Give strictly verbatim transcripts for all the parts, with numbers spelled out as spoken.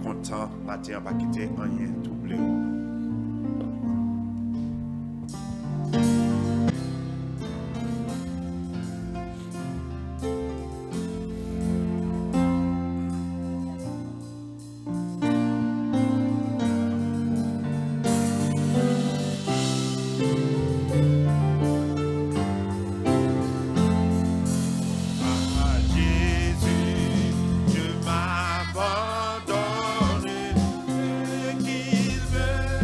kontan maten an, pa kite anyen twouble w. À Jésus, je m'abandonne, ce qu'il veut.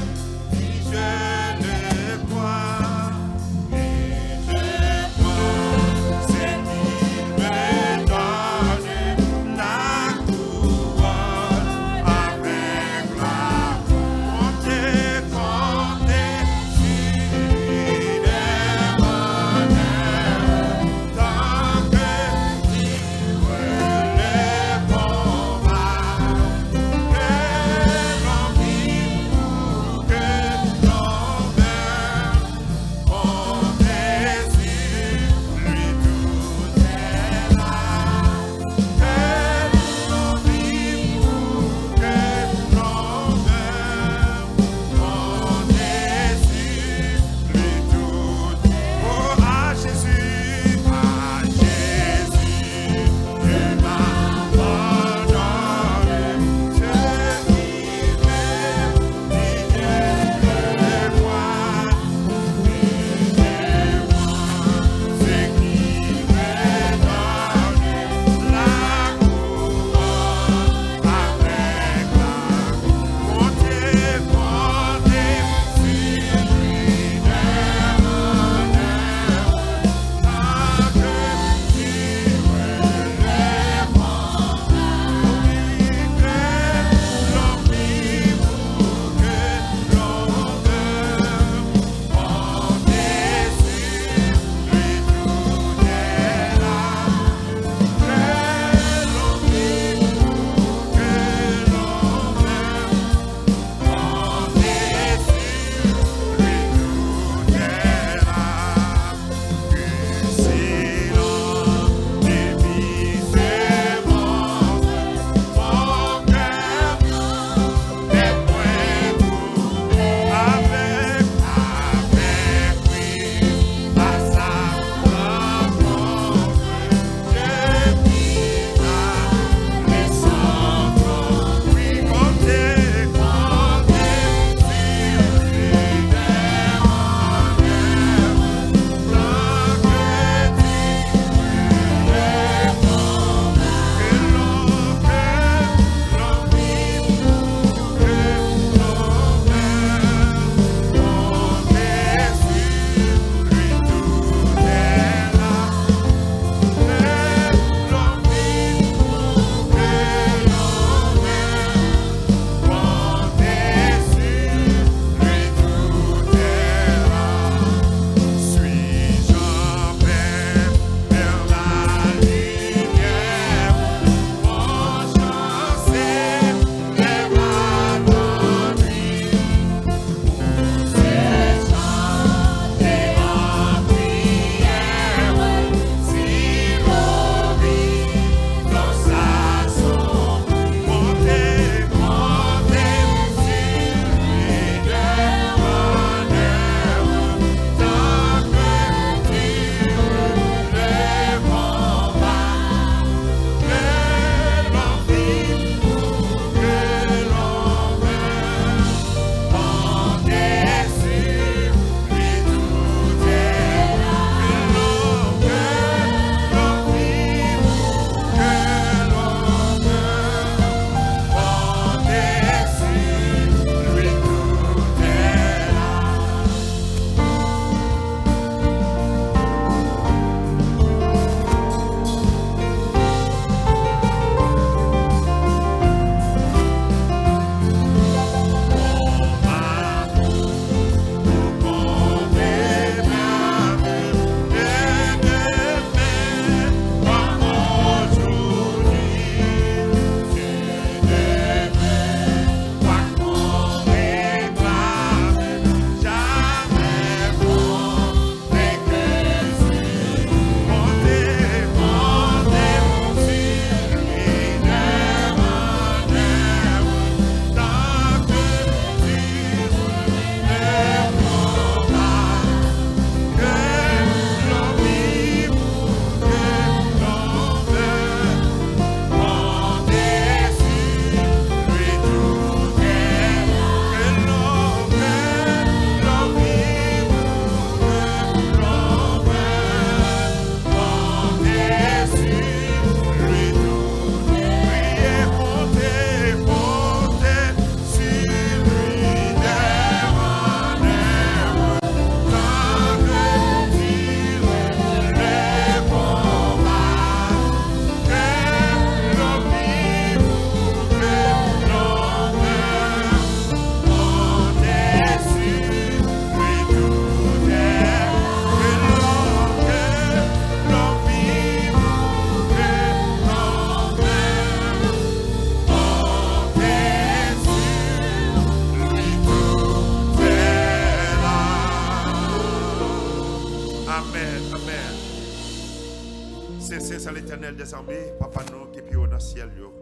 Sen, Sen, Letènèl dèzame, Papa nou ki pi wo nan syèl yo.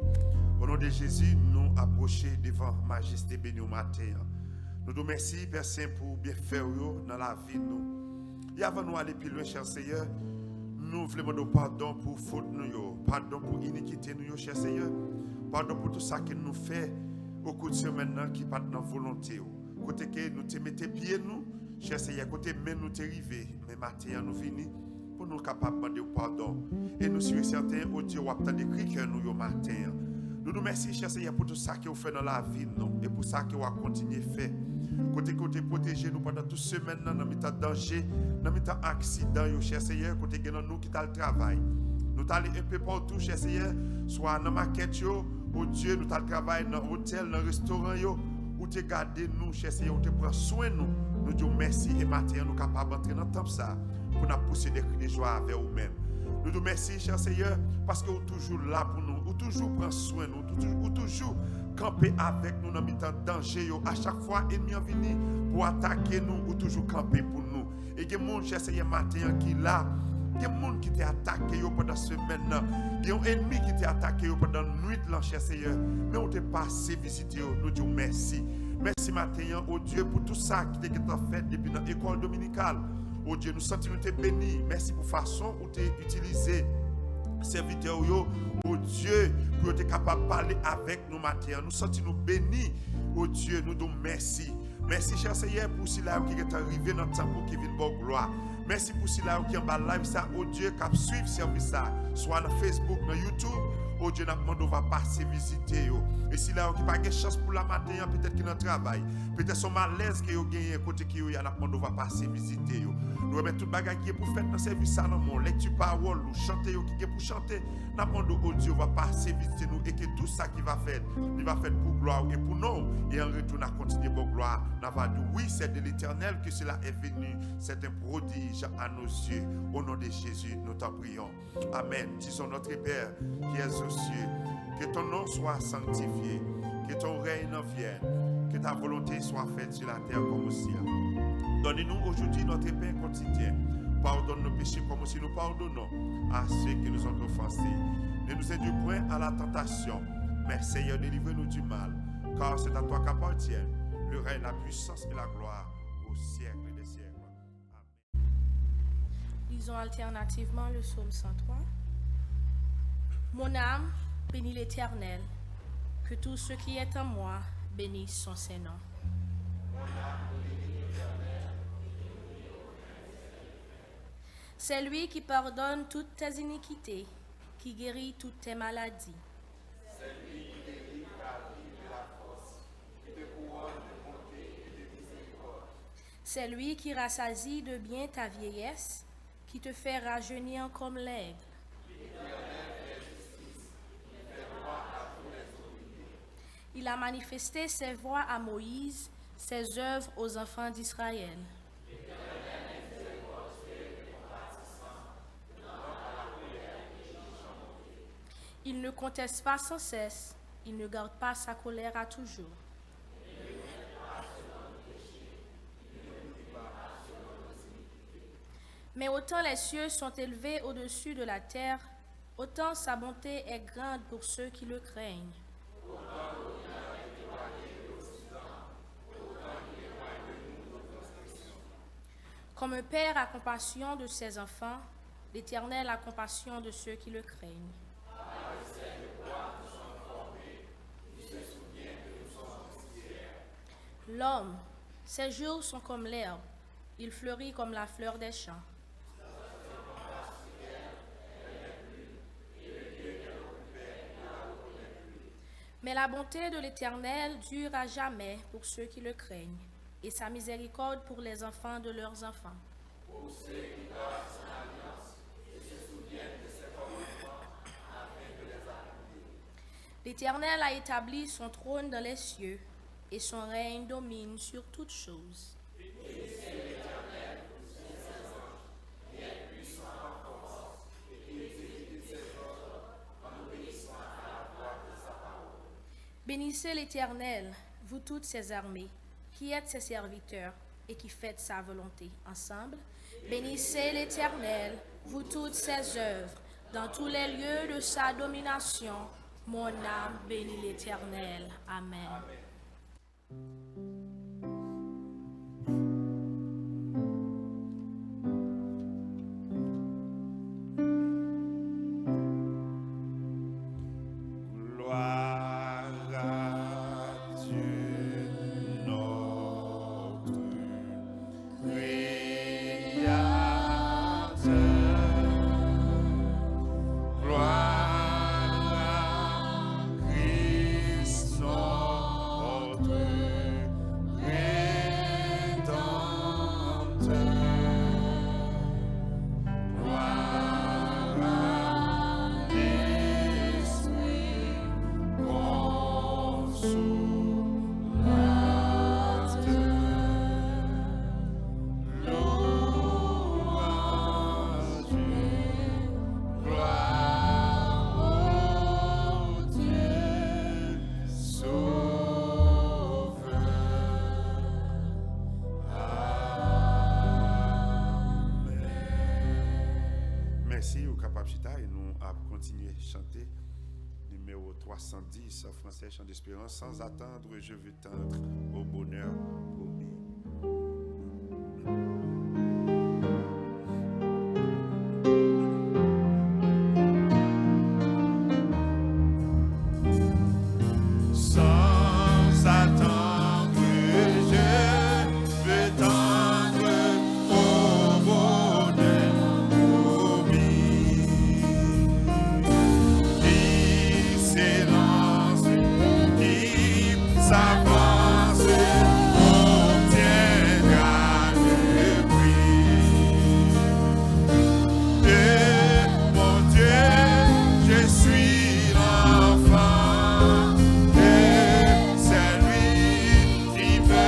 O non de Jezi, nou apwoche devan majeste beni w maten an. Nou di w mèsi, Pè Sen, pou byenfè w yo nan lavi nou. E avan nou ale pi lwen, chè Seyè, nou vle mande w padon pou fot nou yo, padon pou inikite nou yo, chè Seyè, padon pou tout sa ke nou fè o kou de semèn nan ki pa t nan volonte w. Kote ke nou te mete pye nou, chè Seyè, kote men nou te rive, men maten an nou vini pou nou kapab mande w padon. E nou si e sèten, o Dye, w ap tande kri kè nou yo maten an. Nou di w mèsi, chè Seyè, pou tout sa ke w fè nan lavi nou e pou sa ke w ap kontinye fè. Kote ke w te pwoteje nou pandan tout semèn nan, nan mitan danje, nan mitan aksidan yo, chè Seyè, kote gen nan nou ki t al travay. Nou t ale enpe patou, chè Seyè, swa nan makèt yo, o Dye, nou t al travay nan otèl, nan restoran yo, ou te gade nou, chè Seyè, ou te pran swen nou. Nou di w mèsi e maten an nou kapab antre nan tanp sa pou n ap pouse de kri de jwa avè ou menm. Nou di w mèsi, chè Seyè, paske ou toujou la pou nou, ou toujou pran swen nou, ou toujou, ou toujou kanpe avèk nou nan mitan danje yo. A chak fwa ènmi an vini pou atake nou, ou toujou kanpe pou nou. E gen moun, chè Seyè, maten an ki la. Gen moun ki te atake yo pandan semèn nan. Gen yon ènmi ki te atake yo pandan nwit lan, chè Seyè. Men ou te pase vizite yo. Nou di w mèsi. Mèsi maten an, o Dye, pou tout sa ki te gentan fèt depi nan ekòl dominikal. O Dye, nou santi nou te beni. Mèsi pou fason ou te itilize sèvitè w yo, o Dye, pou yo te kapab pale avèk nou maten an. Nou santi nou beni, o Dye, nou di w mèsi. Mèsi, chè Seyè, pou sila yo ki gentan rive nan tanp ou ki vin ba w glwa. Mèsi pou sila yo ki anba live sa, o Dye, k ap swiv sèvis sa, swa nan Facebook, nan YouTube, o Dye, n ap mande w va pase vizite yo. E sila yo ki pa gen chans pou la maten an, petèt ki nan travay, petèt se yon malèz ke yo genyen kote ke yo ye a, n ap mande w va pase vizite yo. Nou remèt tout bagay ki gen pou fèt nan sèvis sa nan men w, lèkti pawòl ou, chante yo ki gen pou chante, n ap mande w, o Dye, w va pase vizite nou e ke tout sa ki va fèt, li va fèt pou glwa w e pou non w. E an retou, n a kontinye ba w glwa. N a va di, oui, c'est de l'Éternel que cela est venu. C'est un prodige à nos yeux. Au nom de Jésus, nous t'en prions. Amen. Disons, Notre Père qui es aux cieux, que ton nom soit sanctifié, que ton règne vienne, que ta volonté soit faite sur la terre comme au ciel. Donne-nous aujourd'hui notre pain quotidien. Pardonne nos péchés comme aussi nous pardonnons à ceux qui nous ont offensés. Ne nous induis point à la tentation, mais Seigneur, délivre-nous du mal, car c'est à toi qu'appartiennent le règne, la puissance et la gloire au siècle des siècles. Amen. Lisons alternativement le psaume cent trois. Mon âme, bénis l'Éternel. Que tout ce qui est en moi bénisse son saint nom. C'est lui qui pardonne toutes tes iniquités, qui guérit toutes tes maladies. C'est lui qui délivre ta vie de la fosse, qui te couronne de bonté et de miséricorde. C'est lui qui rassasie de bien ta vieillesse, qui te fait rajeunir comme l'aigle. Il a manifesté ses voies à Moïse, ses œuvres aux enfants d'Israël. Il ne conteste pas sans cesse, il ne garde pas sa colère à toujours. Mais autant les cieux sont élevés au-dessus de la terre, autant sa bonté est grande pour ceux qui le craignent. Comme un père a compassion de ses enfants, l'Éternel a compassion de ceux qui le craignent. L'homme, ses jours sont comme l'herbe, il fleurit comme la fleur des champs. Mais la bonté de l'Éternel dure à jamais pour ceux qui le craignent, et sa miséricorde pour les enfants de leurs enfants. L'Éternel a établi son trône dans les cieux, et son règne domine sur toutes choses. Bénissez l'Éternel, vous toutes ses armées, qui êtes ses serviteurs et qui faites sa volonté. Ensemble, bénissez l'Éternel, vous toutes ses œuvres, Dans tous les lieux de sa domination, mon âme bénit l'Éternel. Amen. Gloire à Dieu, notre Créateur. Gloire à Christ, notre Rédempteur. Gloire à l'Esprit Consolateur. Louange, gloire au Dieu Sauveur. Amen. Mèsi, ou kapab chita e nou ap kontinye chante nimewo twa san dis, fransè, Chant d'espérance, Sans attendre, je veux tendre au bonheur promis. Sans attendre, je veux tendre au bonheur promis. Qui s'élance, qui s'avance, obtiendra le prix. De mon Dieu, je suis l'enfant, et c'est lui qui me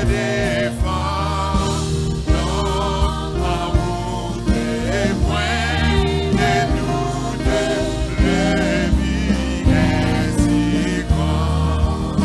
défend. Non, amour de moi, de nous deux, le but est si grand.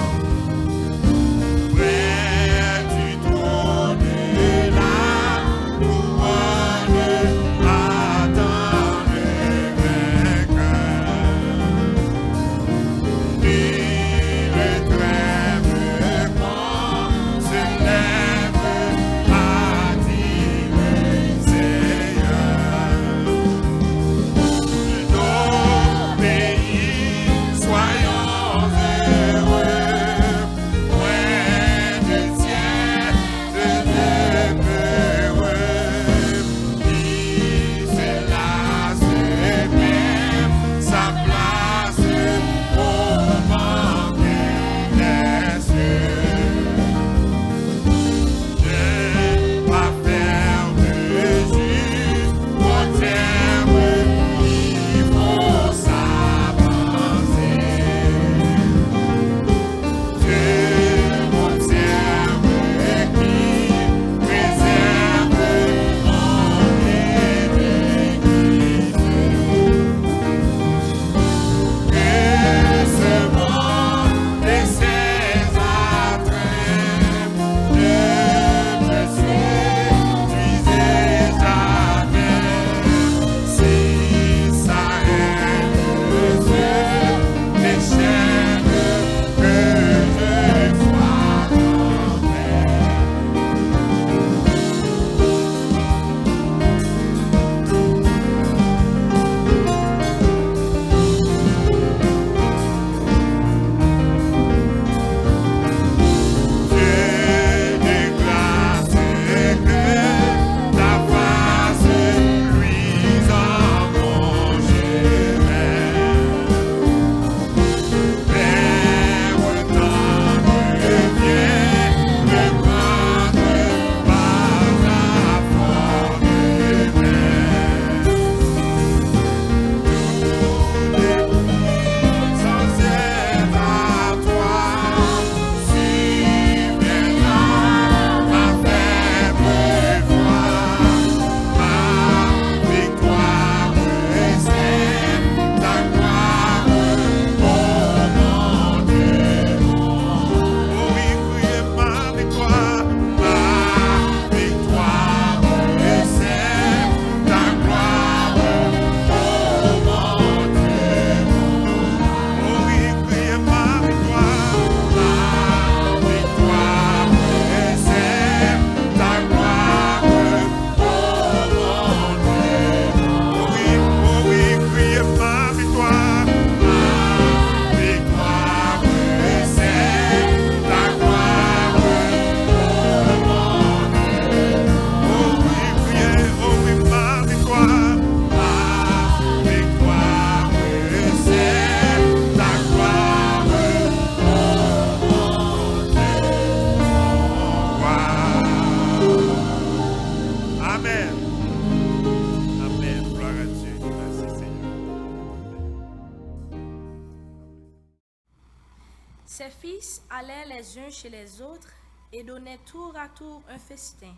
allaient les uns chez les autres et donnaient tour à tour un festin.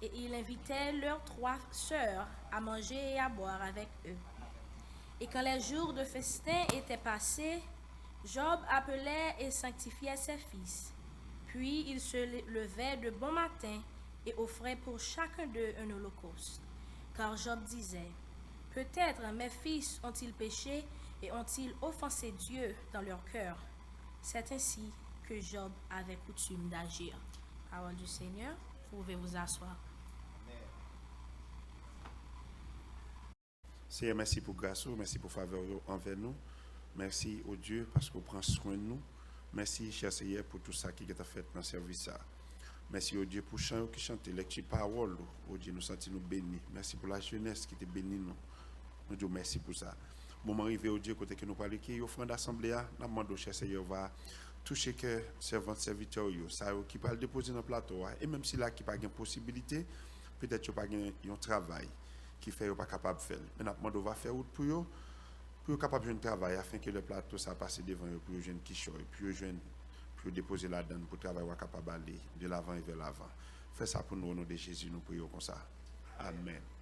Et il invitait leurs trois sœurs à manger et à boire avec eux. Et quand les jours de festin étaient passés, Job appelait et sanctifiait ses fils. Puis il se levait de bon matin et offrait pour chacun d'eux un holocauste. Car Job disait, peut-être mes fils ont-ils péché et ont-ils offensé Dieu dans leur cœur. C'est ainsi que Job avait coutume d'agir. Parole du Seigneur, vous pouvez vous asseoir. Seyè, mèsi pou gras ou, mèsi pou favè ou anvè nou. Mèsi, o Dye, paske ou pran swen nou. Mèsi, chè Seyè, pou tou sa ki gentan fèt nan sèvis sa. Mèsi, o Dye, pou chan yo ki chante, lèkti pawòl ou, o Dye, nou santi nou beni. Mèsi pou lajenès ki te beni nou. Nou di w mèsi pou sa. Moman rive, o Dye, kote ke nou pral rekeyi ofrann asanble a, n ap mande w, chè Seyè, ou va touche kè sèvant, sèvitè w yo, sa yo ki pral depoze nan plato a, e menm sila ki pa gen posibilite, petèt yo pa gen yon travay ki fè yo pa kapab fè l. Men n ap mande w va fè wout pou yo, pou yo kapab jwenn travay, afen ke lè plato sa pase devan yo, pou yo jwenn kichòy, pou yo jwenn, pou yo depoze ladan l, pou travay w a kapab ale de lavan e vè lavan. Fè sa pou nou, o non de Jezi, nou priye w konsa. Amèn.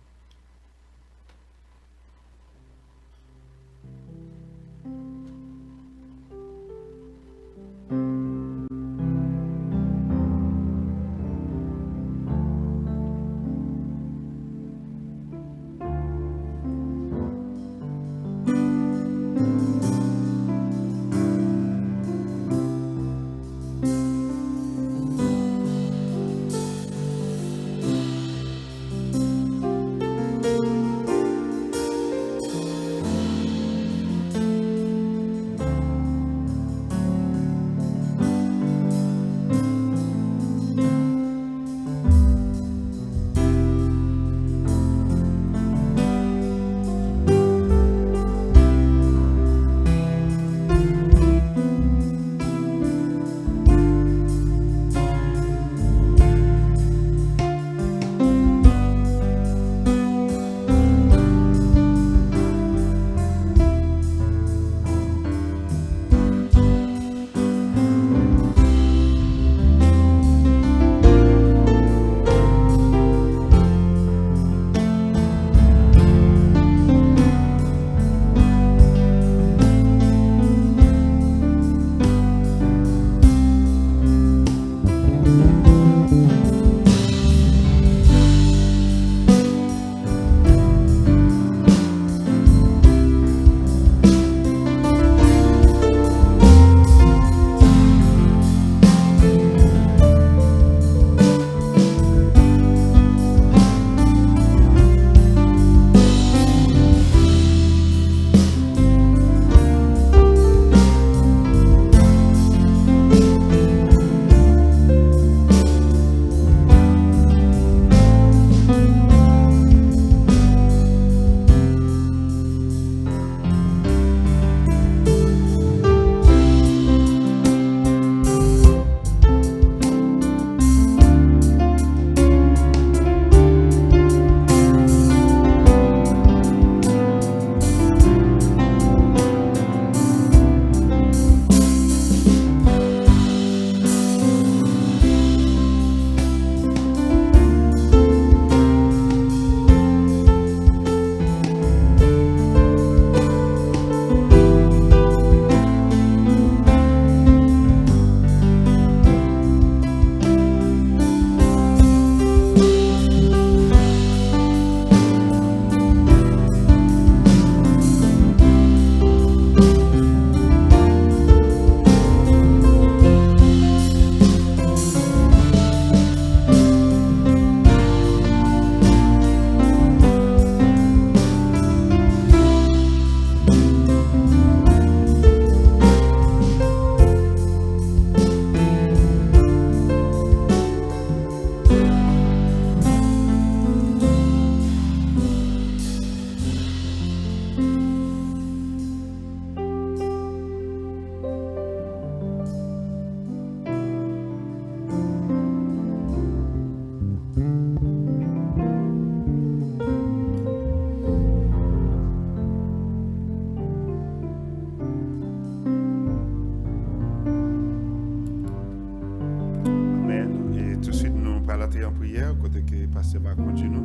antre an priyè, kote ke pastè va kondui nou.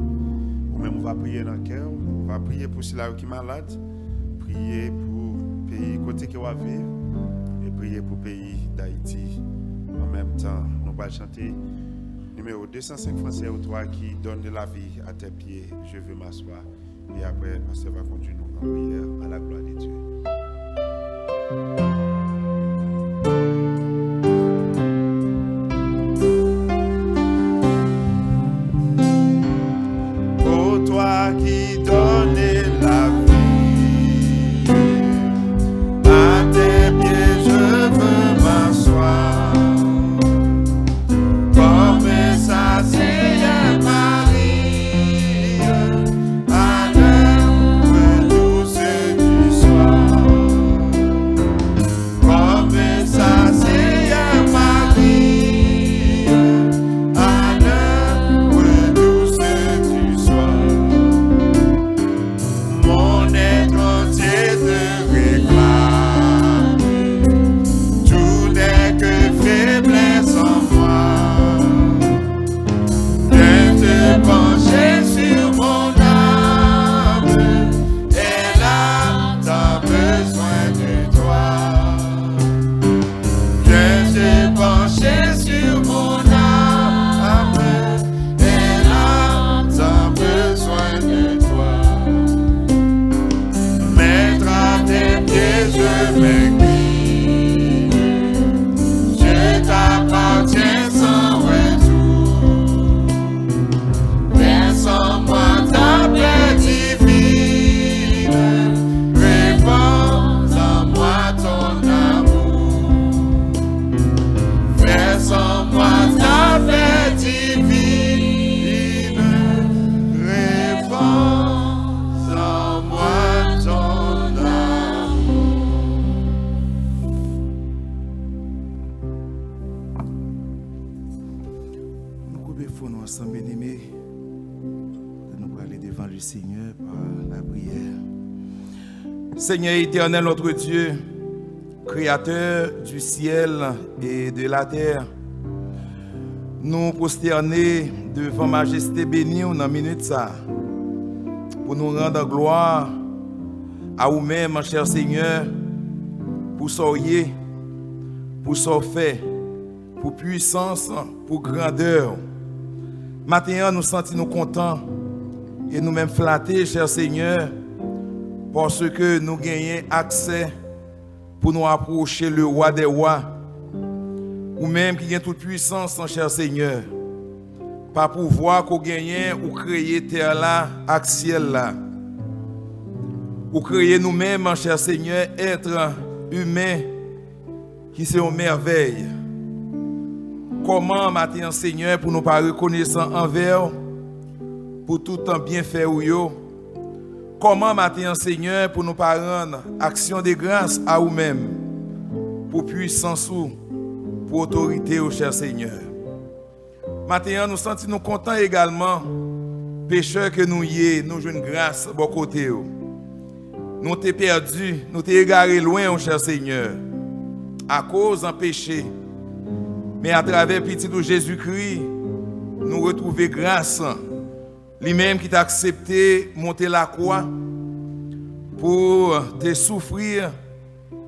Ou menm, ou va priye nan kè w, ou va priye pou sila yo ki malad, priye pou peyi kote ke w ap viv, e priye pou peyi Dayiti. An menm tan, nou pral chante nimewo de san senk fransè ou twa ki donne la vie à tes pieds, je veux m'asseoir. E apre, pastè va kondui nou an priyè à la gloire de Dieu. Ô toi qui donnes la vie, à tes pieds je veux m'asseoir. Comme ça, Seigneur Marie, à l'heure douce du soir. Comme ça, Seigneur Marie, à l'heure douce du soir. Mon être entier te réclame, tout n'est que faiblesse en moi. Viens te pencher sur mon âme, elle a tant besoin de toi. Viens te pencher sur mon âme, elle a tant besoin de toi. Maître, à tes pieds je m'incline, je t'appartiens sans retour. Verse en moi ta paix divine, répands en moi ton amour. Verse en moi ta paix divine, répands en moi ton amour. Nou koupe fò nou ansanm, byeneme. Nou prale devan le Seigneur par la prière. Seigneur éternel, notre Dieu, créateur du ciel et de la terre, nou pwostène devan majeste beni w nan minit sa a, pou nou rann glwa a ou menm, chè Senyè, pou sa w ye, pou sa w fè, pou pwisans, pou grandè w. Maten an, nou santi nou kontan e nou menm flate, chè Senyè, paske nou genyen aksè pou nou apwoche le Roi des Rois. Ou menm ki gen tout pwisans, chè Senyè. Pa pouvwa ke w genyen, ou kreye tè la ak syèl la. Ou kreye nou menm, chè Senyè, èt imen ki se yon mèvèy. Kòman maten an, Senyè, pou nou pa rekonesan anvè w pou tout byenfè ou yo? Kòman maten an, Senyè, pou nou pa rann aksyon de gras a ou menm pou pwisans ou, pou otorite w, chè Senyè? Maten an, nou santi nou kontan egalman. Pechè ke nou ye, nou jwenn gras bò kote w. Nou te pèdi, nou te egare lwen w, chè Senyè, akoz peche. Men atravè Pitit ou Jezikri, nou retwouve gras. Li menm ki t aksepte monte lakwa pou te soufri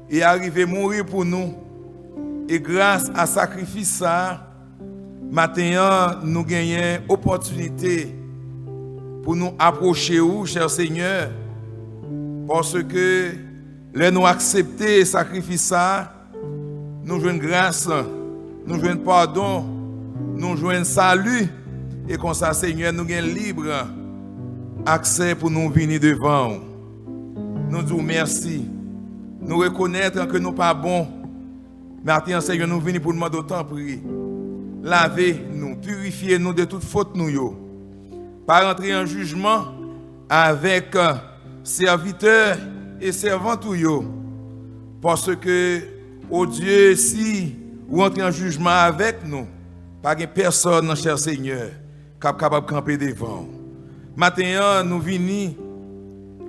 e arive mouri pou nou. E gras a sakrifis sa a, maten an, nou genyen opòtinite pou nou apwoche ou, chè Senyè, paske lè nou aksepte sakrifis sa a, nou jwenn gras, nou jwenn padon, nou jwenn sali, e konsa, Senyè, nou gen lib aksè pou nou vini devan w. Nou di w mèsi. Nou rekonèt ke nou pa bon. Maten an, Senyè, nou vini pou n mande w, tanpri, lave nou, pirifye nou de tout fot nou yo. Pa rantre an jijman avèk sèvitè e sèvant ou yo. Paske, o Dye, si ou antre an jijman avèk nou, pa gen pèsonn, chè Senyè, k ap kapab kanpe devan w. Maten an, nou vini,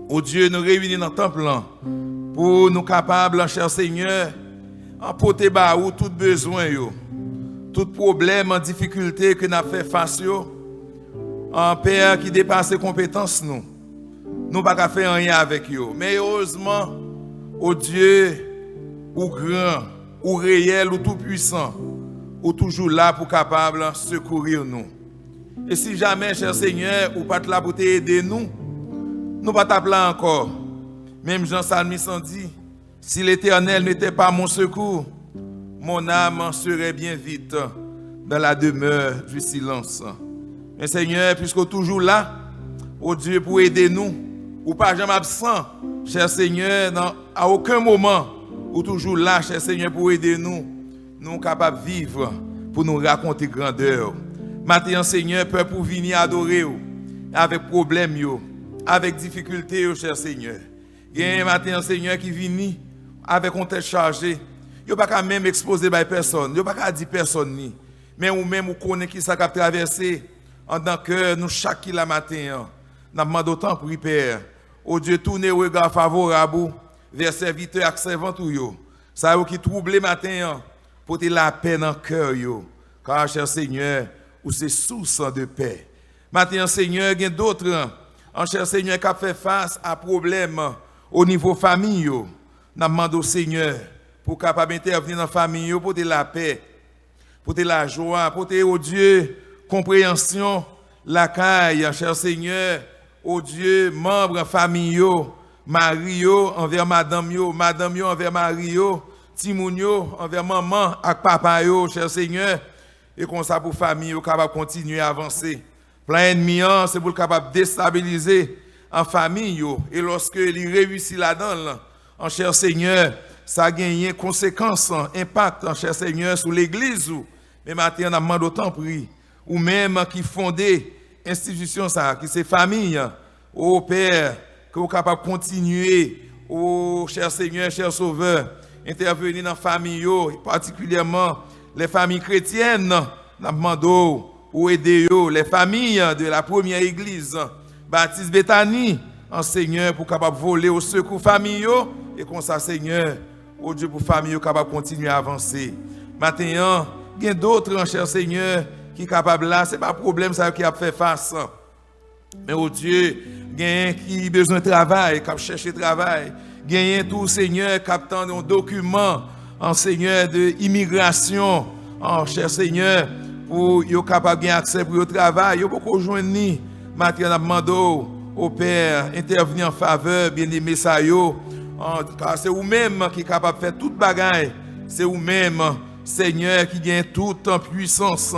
o Dye, nou reyini nan tanp lan pou nou kapab, chè Senyè, pote ba ou tout bezwen yo. Tout pwoblèm, difikilte ke n ap fè fas yo, an Pè ki depase konpetans nou, nou pa ka fè anyen avèk yo. Men erezman, o Dye, ou gran, ou reyèl, ou toupwisan, ou toujou la pou kapab sekouri nou. E si jamè, chè Senyè, ou pa t la pou te ede nou, nou pa t ap la ankò. Menm jan salmis lan di, Si l'Éternel n'était pas mon secours, mon âme serait bien vite dans la demeure du silence. Men Senyè, piske w toujou la, o Dye, pou ede nou, ou pa janm absan, chè Senyè, nan, a okenn moman, ou toujou la, chè Senyè, pou ede nou, nou kapab viv, pou nou rakonte grandè w. Maten an, Senyè, pèp ou vini adore w, avèk pwoblèm yo, avèk difikilte yo, chè Senyè. Genyen maten an, Senyè, ki vini avèk yon tèt chaje. Yo pa ka menm ekspoze bay pèsonn. Yo pa ka di pèsonn li. Men ou menm, ou konnen ki sa k ap travèse anndan kè nou chak ki la maten an. N ap mande w, tanpri, Pè, o Dye, tounen rega favorab ou vè sèvitè ak sèvant ou yo. Sa yo ki twouble maten an, pote lapè nan kè yo. Ka, chè Senyè, ou se sous de pè. Maten an, Senyè, gen dòt, an chè, Senyè, k ap fè fas a pwoblèm o nivo fanmi yo. N ap mande w, Senyè, pou w kapab entèvni nan fanmi yo, pote lapè, pote lajwa, pote, o Dye, konpreyansyon lakay, an chè, Senyè, o Dye, manm fanmi yo, mari yo anvè madanm yo, madanm yo anvè mari yo, timoun yo anvè manman ak papa yo, chè Senyè, e konsa pou fanmi yo kapab kontinye avanse. Plan ènmi an, se pou l kapab destabilize an fanmi yo. E lòske li reyisi ladan l, an chè Senyè, sa genyen konsekans, enpak, an chè Senyè, sou legliz ou. Men maten an, n ap mande w, tanpri, ou menm ki fonde enstitisyon sa a, ki se fanmi an, o Pè, ke w kapab kontinye, o chè Senyè, chè Sovè, entèveni nan fanmi yo, patikilyèman lè fanmi kretyèn, n ap mande w, ou ede yo, les familles de la première église baptiste Béthanie, an Senyè, pou kapab vole o sekou fanmi yo, e konsa, Senyè, o Dye, pou fanmi yo kapab kontinye avanse. Maten an, gen dòt, an chè, Senyè, ki kapab la, se pa pwoblèm sa yo ki ap fè fas. Men, o Dye, genyen ki bezwen travay, k ap chèche travay. Genyen tou, Senyè, k ap tann yon dokiman, an Senyè, de imigrasyon, an chè, Senyè, pou yo kapab gen aksè pou yo travay. Yo poko jwenn li. Maten an, n ap mande w, o Pè, entèvni an favè byeneme sa yo. An, ka se ou menm ki kapab fè tout bagay. Se ou menm, Senyè, ki gen tout pwisans,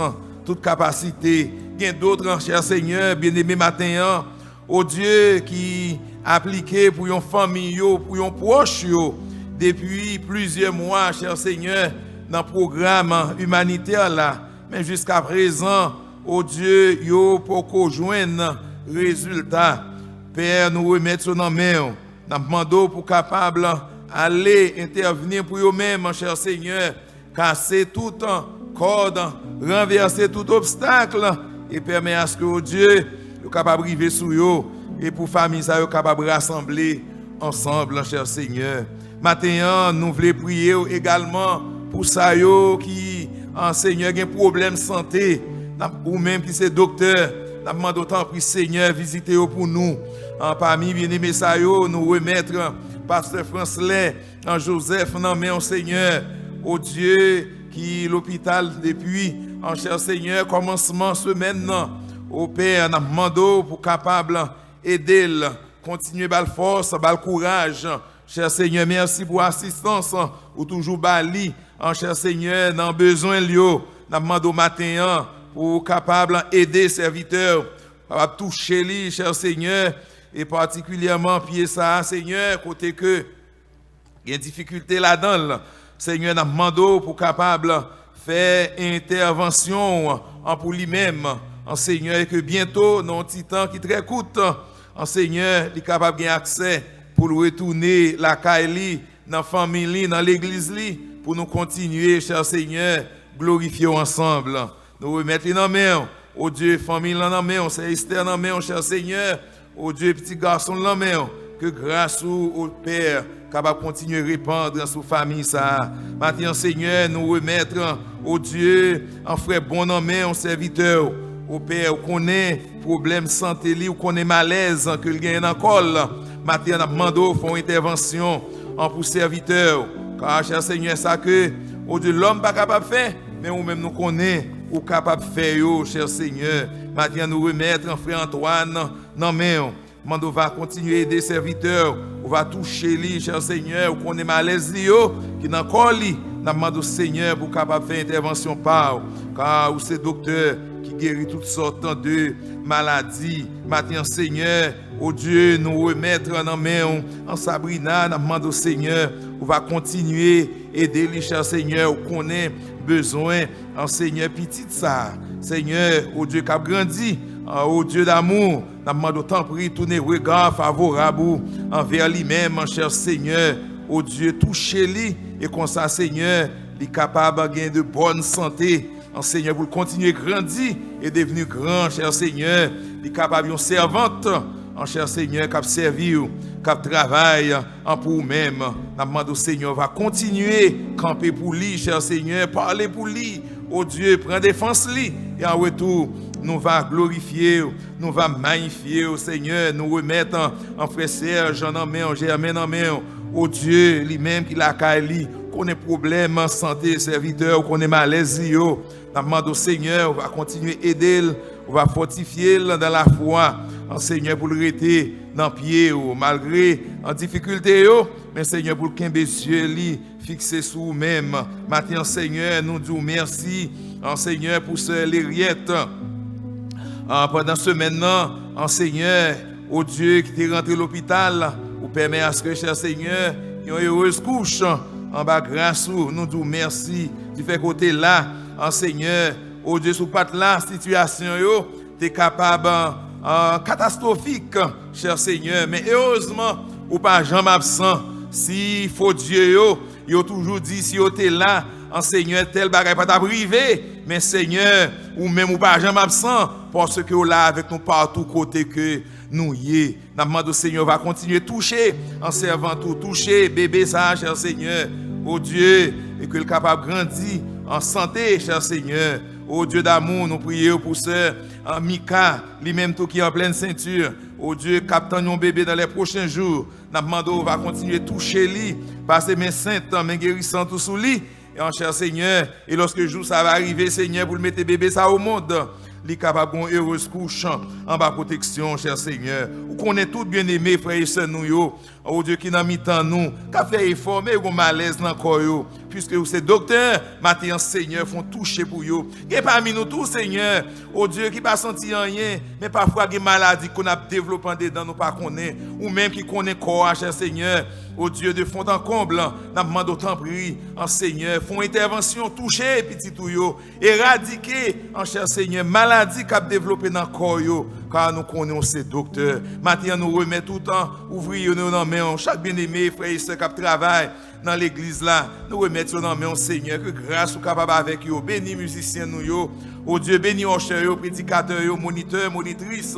tout kapasite. Gen dòt, an chè, Senyè, byeneme, maten an, o Dye, ki aplike pou yon fanmi yo, pou yon pwòch yo, depi plizyè mwa, chè Senyè, nan pwogram imanitè la. Men jiskaprezan, o Dye, yo poko jwenn rezilta. Pè, nou remèt yo nan men w. N ap mande w pou kapab ale entèvni pou yo menm, chè Senyè, kase tout kòd, ranvèse tout obstak, e pèmèt aske, o Dye, yo kapab rive sou yo, e pou fanmi sa yo kapab rasanble ansanm, chè Senyè. Maten an, nou vle priye w egalman pou sa yo ki, an, Senyè, gen pwoblèm sante. N ap, ou menm ki se doktè, n ap mande w, tanpri, Senyè, vizite yo pou nou. An, pami byeneme sa yo, nou remèt pastè Franslè, an, Joseph nan men w, Senyè. O Dye, ki lopital depi, an, chè Senyè, kòmansman semèn nan. O Pè, n ap mande w pou kapab ede l, kontinye ba l fòs, ba l kouraj. Chè Senyè, mèsi pou asistans ou toujou ba li, an, chè Senyè, nan bezwen l yo. N ap mande w maten an pou w kapab ede sèvitè w, kapab touche li, chè Senyè, e patikilyèman pye sa a, Senyè, kote ke gen difikilte ladan l. Senyè, n ap mande w pou kapab fè entèvansyon w an pou li menm, an, Senyè, e ke byento, nan yon ti tan ki trè kout, an, Senyè, li kapab gen aksè pou l retounen lakay li, nan fanmi li, nan legliz li, pou nou kontinye, chè Senyè, glorifye w ansanm. Nou remèt li nan men w. O Dye, fanmi lan nan men w, sè Esther nan men w, chè Senyè. O Dye, pitit gason l nan men w. Ke gras ou, o Pè, kapab kontinye repann sou fanmi sa a. Maten an, Senyè, nou remèt, o Dye, an frè bon nan men w, sèvitè w. O Pè, ou konnen pwoblèm sante li, ou konnen malèz ke l genyen nan kò l. Maten an, n ap mande w fè yon entèvansyon an pou sèvitè w. Ka, chè Senyè, sa ke, o Dye, lòm pa kapab fè, men ou menm nou konnen ou kapab fè yo, chè Senyè. Maten an, nou remèt an frè Antoine nan men w. Mande w va kontinye ede sèvitè w, ou va touche li, chè Senyè, ou konnen malèz li yo ki nan kò li. N ap mande w, Senyè, pou w kapab fè entèvansyon pa w, ka ou se doktè ki geri tout sòt de maladi. Maten an, Senyè, o Dye, nou remèt nan men w an Sabrina, n ap mande w, Senyè, ou va kontinye ede li, chè Senyè, ou konnen bezwen an Senyè pitit sa. Senyè, o Dye k ap grandi, o Dye damou, n ap mande w tanpri tounen rega favorab ou anvè li menm, chè Senyè. O Dye, touche li, e konsa, Senyè, li kapab gen de bòn sante. An Senyè, pou l kontinye grandi e devni gran, chè Senyè, li kapab yon sèvant, an chè Senyè, k ap sèvi w, k ap travay an pou ou menm. N ap mande w, Senyè, w va kontinye kanpe pou li, chè Senyè, pale pou li. O Dye, pran defans li. E an retou, nou va glorifye w, nou va mayifye w, Senyè. Nou remèt an, an frè Serge nan men w, Jèmen nan men w. O Dye, li menm ki lakay li, konnen pwoblèm sante sèvitè w, konnen malèz li yo. N ap mande w, Senyè, ou va kontinye ede l, ou va fòtifye l nan lafwa. An Senyè, pou l rete nan pye w, malgre an difikilte yo, men Senyè, pou l kenbe zye li fikse sou ou menm. Maten an, Senyè, nou di w mèsi. An Senyè, pou sè Lerièt. An, pandan semèn nan, an Senyè, o Dye, ki te rantre lopital, ou pèmèt aske, chè Senyè, yon erez kouch anba gras ou, nou di w mèsi. Di fè kote la, an Senyè, o Dye, si w pa t la, sitiyasyon yo te kapab, ah, katastwofik, chè Senyè. Men erezman, ou pa janm absan. Si fo dye yo, yo toujou di, si yo te la, an Senyè, tèl bagay pa t ap rive. Men Senyè, ou menm, ou pa janm absan, paske ou la avèk nou patou kote ke nou ye. N ap mande w, Senyè, ou va kontinye touche an sèvant ou, touche bebe sa a, chè Senyè, o Dye, e ke l kapab grandi an sante, chè Senyè. O Dye damou, nou priye w pou sè, ah, Mika, li menm tou ki an plèn senti. O Dye, k ap tann yon bebe dans les prochains jours. N ap mande w va kontinye touche li, pase men sent, men gerisant ou sou li. E an chè Senyè, e lòske jou sa va rive, Senyè, pou l mete bebe sa o mond, li kapab gen yon erez kouch anba pwoteksyon, chè Senyè. Ou konnen tout byeneme, frè e sè nou yo, o Dye, ki nan mitan nou, k ap fè efò, men yo gen malèz nan kò yo. Piske ou se doktè, maten an, Senyè, fè yon touche pou yo. Gen pami nou tou, Senyè, o Dye, ki pa santi anyen, men pafwa gen maladi konn ap devlope andedan nou pa konnen. Ou menm ki konnen kò a, chè Senyè, o Dye de fond en comble, n ap mande w tanpri, an Senyè, fè yon entèvansyon, touche pitit ou yo, eradike, an chè Senyè, maladi k ap devlope nan kò yo, ka nou konnen w se doktè. Maten an, nou remèt tout an ouvriye nou nan men w, chak byeneme, frè e sè k ap travay nan legliz la. Nou remèt yo nan men w, Senyè, ke gras ou kapab avèk yo. Beni mizisyen nou yo. O Dye, beni òchè yo, predikatè yo, monitè, monitris,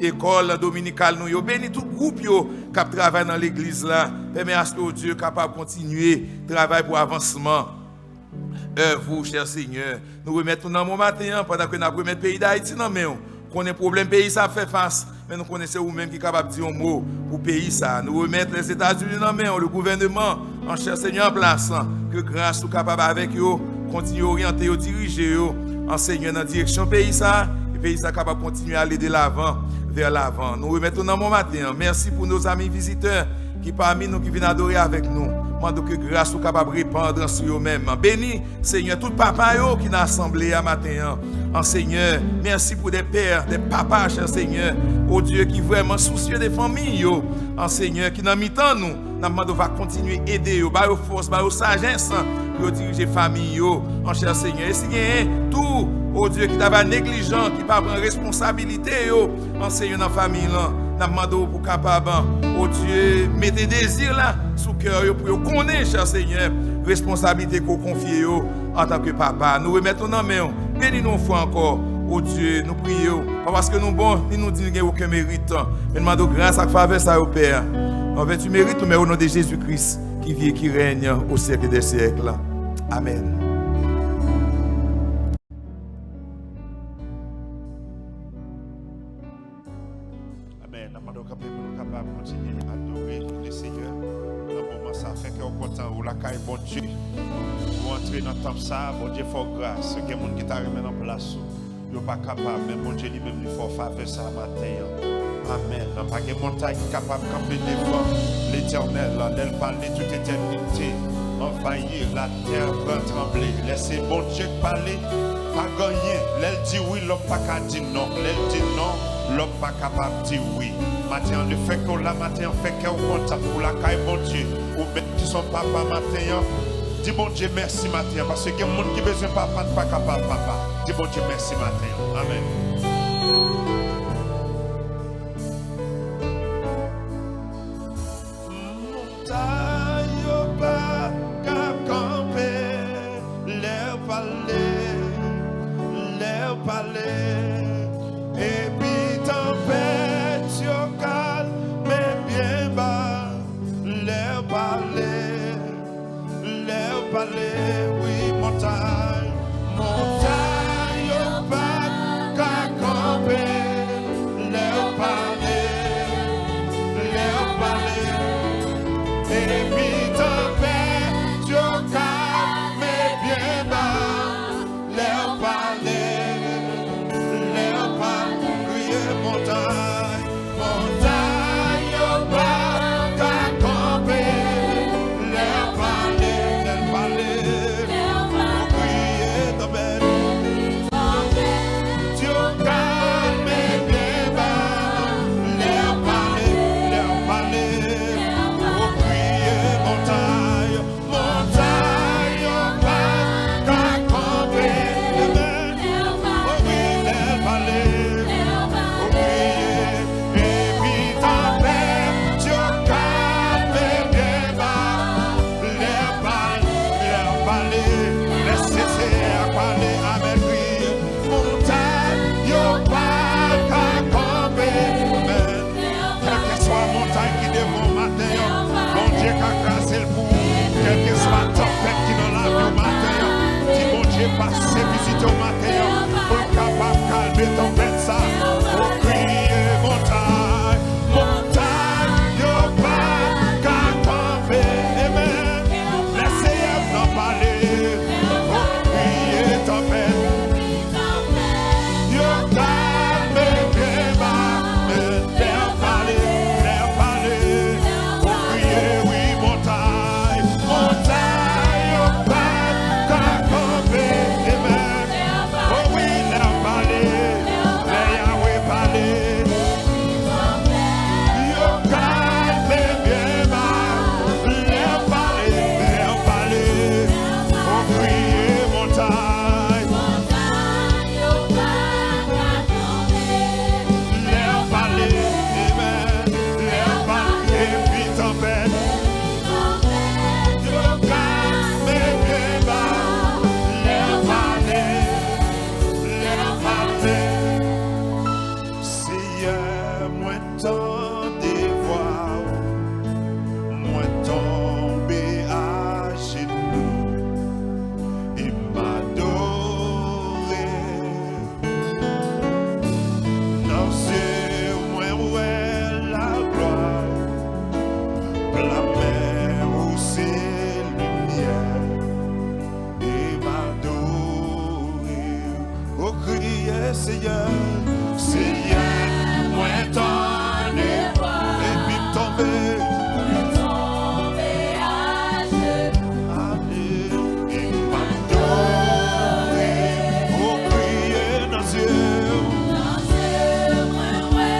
ekòl dominikal nou yo. Beni tout gwoup yo k ap travay nan legliz la. Pèmèt aske, o Dye, kapab kontinye travay pou avansman èv ou, chè Senyè. Nou remèt nou nan men w maten an, pandan ke n ap remèt peyi Dayiti nan men w. Konnen pwoblèm peyi sa ap fè fas, men nou konnen se ou menm ki kapab di yon mo pou peyi sa. Nou remèt Lèzetazini nan men w, le gouvèneman, an chè Senyè an plas, ke gras ou kapab avèk yo, kontinye oryante yo, dirije yo, an Senyè nan direksyon peyi sa, e peyi sa kapab kontinye ale de lavan, vè lavan. Nou remèt ou nan men w maten an. Mèsi pou nos amis visiteurs ki pami nou ki vin adore avèk nou. Mande w ke gras ou kapab repann sou yo menm. Beni, Senyè, tout papa yo ki nan asanble a maten an. An Senyè, mèsi pou de pè, de papa, chè Senyè. O Dye, ki vrèman sousye de fanmi yo. An Senyè, ki nan mitan nou. N ap mande w va kontinye ede yo, ba yo fòs, ba yo sajès pou yo dirije fanmi yo. An chè Senyè. E si genyen tou, o Dye, ki ta va neglijan, ki pa pran responsabilite yo, an Senyè, nan fanmi lan, n ap mande w pou kapab, o Dye, mete dezi la sou kè yo pou yo konnen, chè Senyè, responsablite ke w konfye yo antanke papa. Nou remèt nou nan men w. Beni nou yon fwa ankò, o Dye, nou priye w. Pa paske nou bon, ni nou di nou gen okenn merit, men n mande w gras ak favè sa yo, Pè. An vèti merit nou, men o non de Jezi Kris, ki viv e ki règne au siècle des siècles. Amèn. Amèn. N ap mande w kanpe pou nou kapab kontinye adore Lesenyè nan moman sa a. Fè kè w kontan, ou lakay Bondye. Ou antre nan tanp sa a, Bondye fè w gras. Gen moun ki ta renmen nan plas ou, yo pa kapab, men Bondye li menm li fè w favè sa a maten an. Amèn. Pa gen montay ki kapab kanpe devan Letènèl. Lè l pale, tout etènite anvayi, latè pran tranble. Lè se Bondye k pale, pa gen anyen. Lè l di wi, lòm pa ka di non. Lè l di non, lòm pa kapab di wi. Maten an, lefètke w la maten an, fè kè w kontan. Ou lakay Bondye, ou menm ki se yon papa maten an, di Bondye mèsi maten an, paske gen moun ki bezwen papa, n pa kapab papa. Di Bondye mèsi maten an. Amèn. Montay yo pa ka kanpe lè w pale, lè w pale. Epi tanpèt yo kalme byen ba lè w pale. Lè w pale, wi, montay, montay yo pa ka kanpe. Lè w pale, lè w pale, epi tanpèt yo kalme byen ba. Lè w pale, lè w pale, kriye montay, montay yo pa ka kanpe. Lè w pale, lè l pale, ou kriye tanpèt, yo kalme byen ba. Lè w pale, lè w pale, ou kriye montay. Montay yo pa ka kanpe. Amèn. O wi, lè l pale, o wi, epi tanpèt yo kalme byen ba. Lè l pale, lè l pale, lè Senyè a pale, amèn, wi. Montay yo pa ka kanpe. Amèn. Kèlkeswa montay ki devan w maten an, Bondye ka kraze l pou ou. Kèlkeswa tanpèt ki nan lavi w maten an, di Bondye pase vizite w maten an, pou l kapab kalme tanpèt sa. O kriye montay, montay yo pa ka kanpe. Amèn. Lè Senyè nan pale, o kriye tanpèt. Yo kalme byen ba, men lè w pale, lè w pale, ou kriye, wi, montay, montay yo pa ka kanpe, amèn. O wi, lè w pale, lè Yahweh pale, yo kalme byen ba, lè w pale, lè w pale, ou kriye montay. Lè w pale, amèn, lè w pale, epi tanpèt, yo kalme byen ba, lè w pale, lè w pale. Senyè, mwen tande vwa w, mwen tonbe ajenou e m adore. Nan zye w mwen wè laglwa, pla men ou se limyè, e m adore w. O kriye Senyè, Senyè, mwen tande vwa, epi m tonbe. Mwen tonbe ajenou. Ale, e m adore. O kriye nan zye w. Nan zye w mwen wè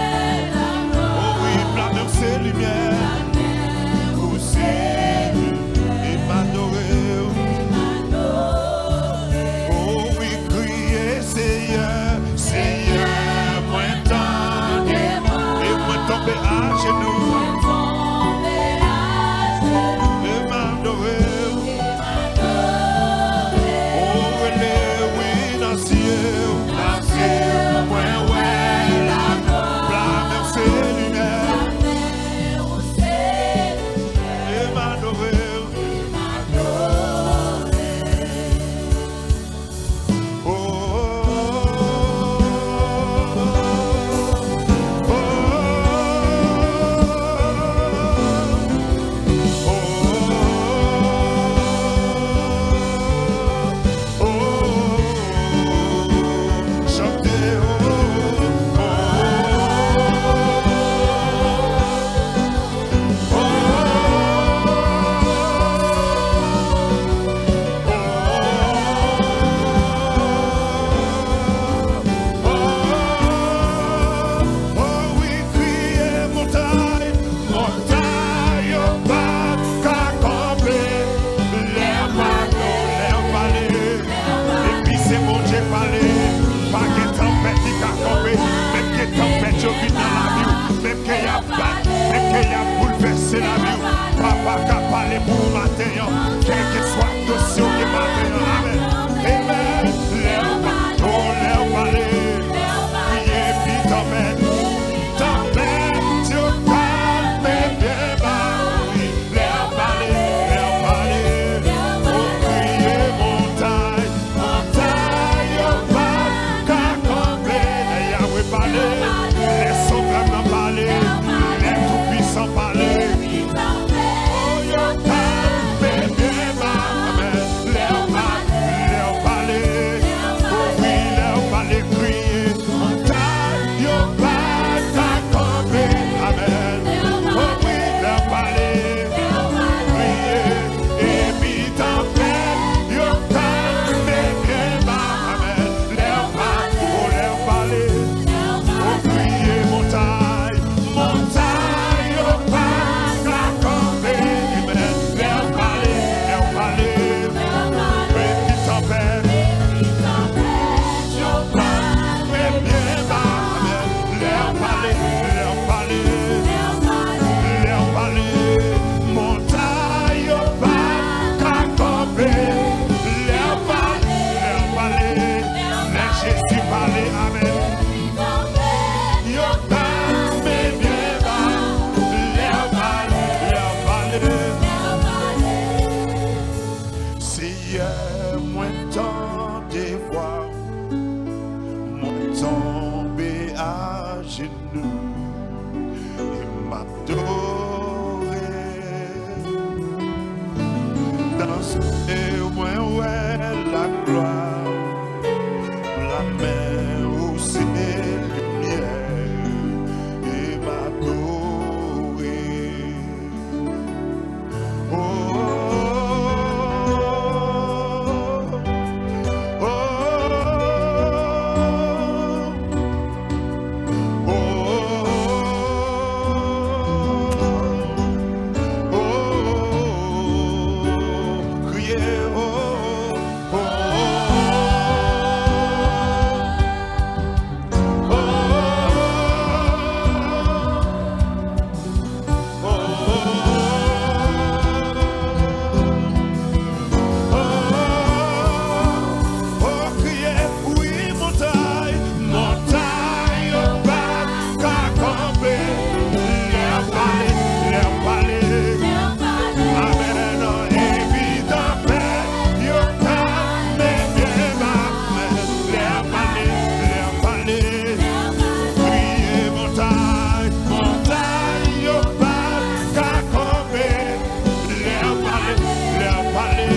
laglwa. O wi, pla men w se limyè. Pla men ou se limyè. E m adore w. E m adore w. O wi, kriye Senyè, Senyè, mwen tande, e mwen tonbe ajenou. E m adore w. O rele, wi, nan zye w, nan zye w, mwen wè laglwa, pla men w se limyè. jenou e m adore. Danse mwen wè laglwa, lamen ou se limyè e m adore. Oh, oh, oh, oh, oh, oh, kriye, oh, oh, oh, oh, oh. Oh, oh, oh, oh, oh, kriye, wi, montay, montay yo pa ka kanpe. Lè pale, lè pale. Amèn. Epi tanpèt yo kalme byen ba. Lè pale, lè pale. Kriye montay, montay yo pa ka kanpe. Lè pale, lè pale.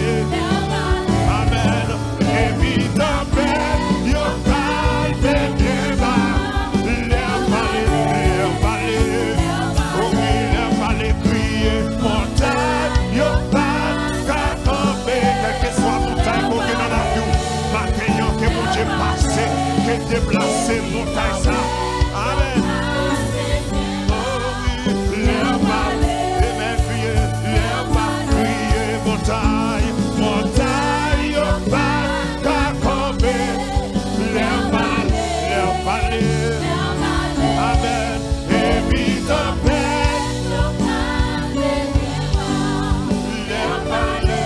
Amèn. Epi tanpèt yo kalme byen ba. Lè pale, lè pale. O wi, lè pale, kriye montay yo pa ka kanpe. Kèlkeswa montay ke w gen nan lavi w, maten an, ke Bondye pase, ke deplase montay sa. Amèn. Oh wi, lè pale, amèn, kriye, lè pale, kriye, montay, montay yo pa ka kanpe. Lè pale, lè pale, amèn, epi tanpèt. Lè pale,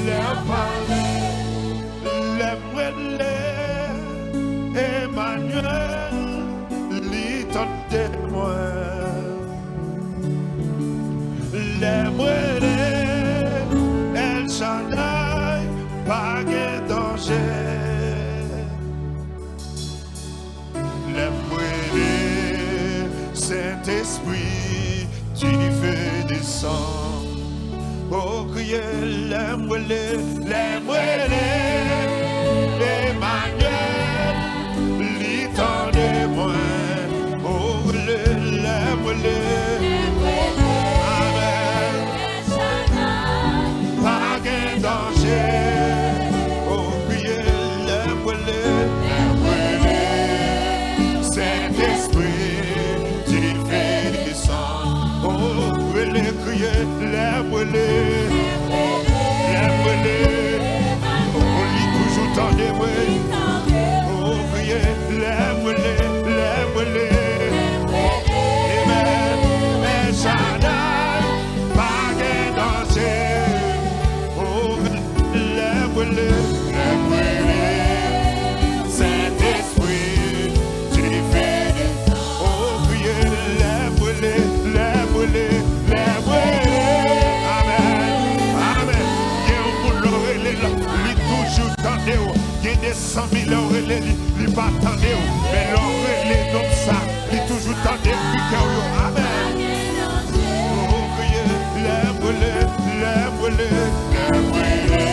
lè pale, lè m rele Emanyèl, li tande mwen. Lè m rele El Shaddai, pa gen danje. Lè m rele Sentespri, dife desann. O kriye, lè m rele, lè m rele Emanyèl, li tande mwen. O rele, lè m rele. Amèn. Pa gen danje. O kriye, lè m rele, lè m rele Sentespri, dife desann. O rele, kriye, lè m rele, lè m rele. O li toujou tande mwen. O kriye, lè m rele, lè m rele. Amèn. El Shaddai, pa gen danje. O lè m rele, lè m rele Sentespri, dife desann. O kriye, lè m rele, lè m rele, lè m rele. Amèn, amèn. Gen yon moun lè w rele l, li toujou tande w. Gen de zanmi lè w rele li, li pa tande w. Men lè w rele non sa, li toujou tande kri kè w yo. Amèn. O kriye, lè m rele, lè m rele, lè m rele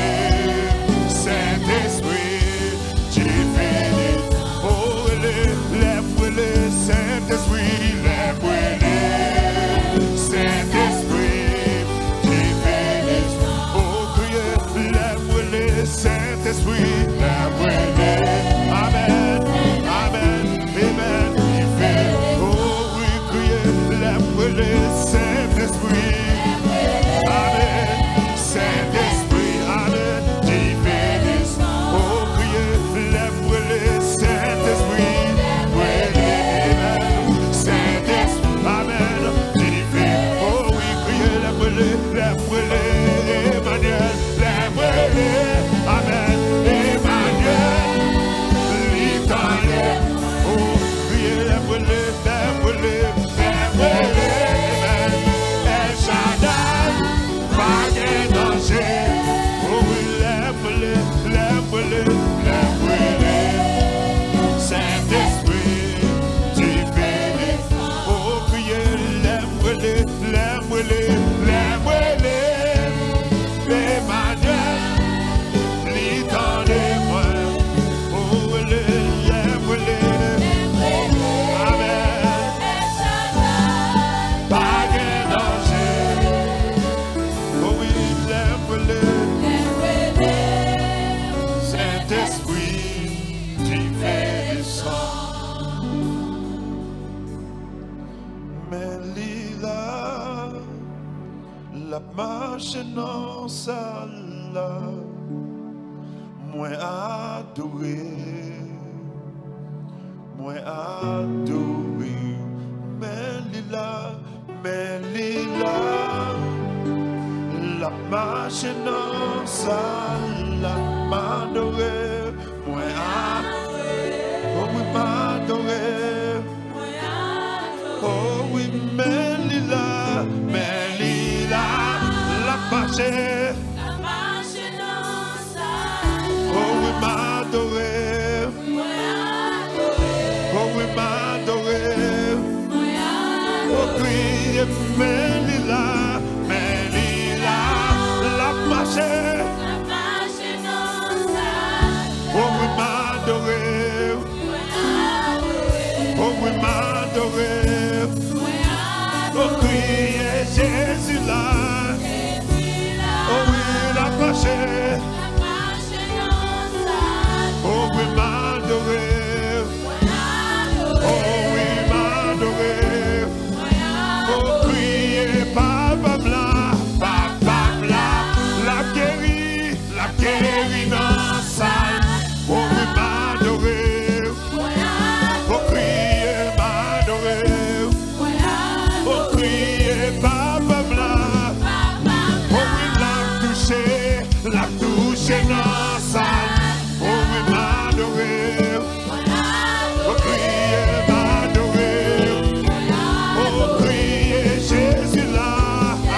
Sentespri, dife desann. O rele, lè m rele Sentespri, lè m rele Sentespri, dife desann. O kriye, lè m rele Sentespri, lè m rele. Amèn, amèn, amèn. Dife, o wi, Dife desann. Men li la, l ap mache nan sal la. Mwen adore, mwen adore. Men li la, men li la. L ap mache nan sal la. M adore, mwen adore. Oh wi, m adore. Oh wi, men li la, men li la. L ap mache. Oh wi, m adore. Oh wi, m adore. Oh, kriye, men li la, men li la. L ap mache. Oh wi, m adore. Oh wi, m adore. Oh, kriye Jezi la. Oh wi, l ap mache. Oh wi, m adore. Oh wi, m adore. Oh, kriye Papa m la, Papa m la. L ap geri, l ap geri nan sal. Oh wi, m adore. Oh, kriye, m adore. Oh, kriye Papa m la. Oh wi, l ap touche, l ap touche nan sal. Oh wi, m adore. Oh, kriye, m adore. Oh, kriye Jezi la.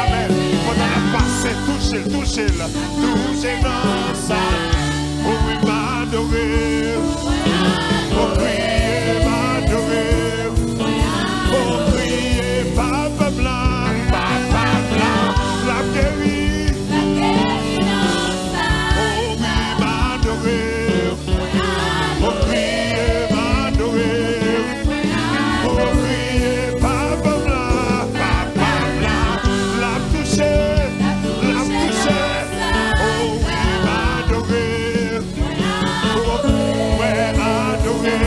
Amèn. Pandan l ap pase, touche l, touche l. Touche nan sal. Oh wi, m adore. Oh, kriye, m adore. Oh, kriye Papa m la, Papa m la. L ap geri. Oh wi, m adore. Oh, kriye, m adore. Oh, kriye Papa m la, Papa m la. L ap touche, l ap touche. Oh wi, m adore. Oh, mwen adore.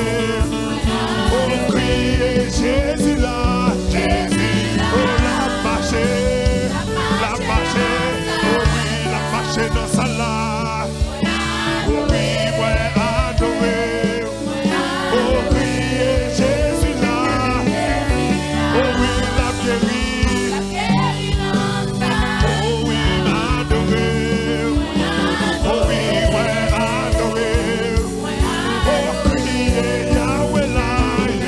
Oh, kriye Jezi la, Jezi. Oh, l ap mache, l ap mache. Oh wi, l ap mache nan sal la. Oh wi, mwen adore. Oh, kriye Jezi la. Oh wi, l ap geri. Oh wi, m adore. Oh wi, mwen adore. Oh, kriye Yahweh la,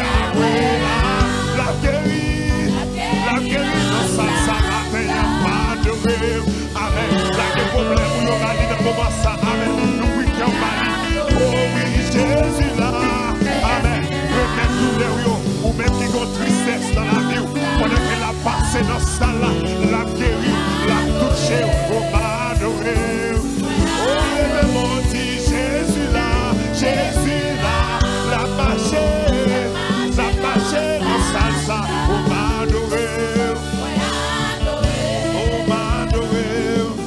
Yahweh la. L ap geri, l ap geri nan sal sa maten an, m adore. Amèn. Lage pwoblèm ou yo ba li nan moman sa. Amèn. Louvri kè w ba li. Oh wi, Jezi la. Amèn. Remèt doulè w yo. Ou menm ki gon tristès nan lavi w, pandan ke l ap pase nan sal la, l ap geri w, l ap touche w. Oh, m adore w. Oh, leve men w, di Jezi la, Jezi la. L ap mache, l ap mache nan sal sa. Oh, m adore w. Oh, m adore w.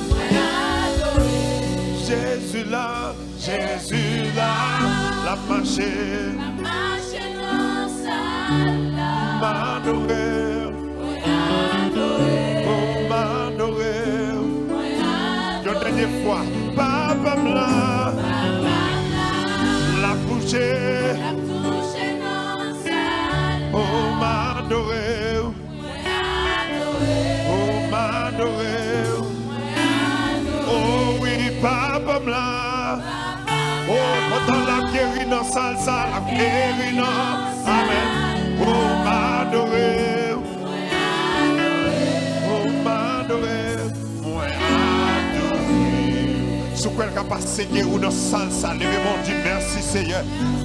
Jezi la, Jezi la, l ap mache. M adore w. Oh, m adore w. Yon dènye fwa, Papa m la, l ap touche. Oh, m adore w. Oh, m adore w. Oh wi, Papa m la. Oh, pandan l ap geri nan sal sa, l ap geri nan. Amèn. Oh, m adore w. Oh, m adore w. Mwen adore w. Si w kwè l ka pase geri w nan sal sa, leve men w, di, mèsi, Seyè.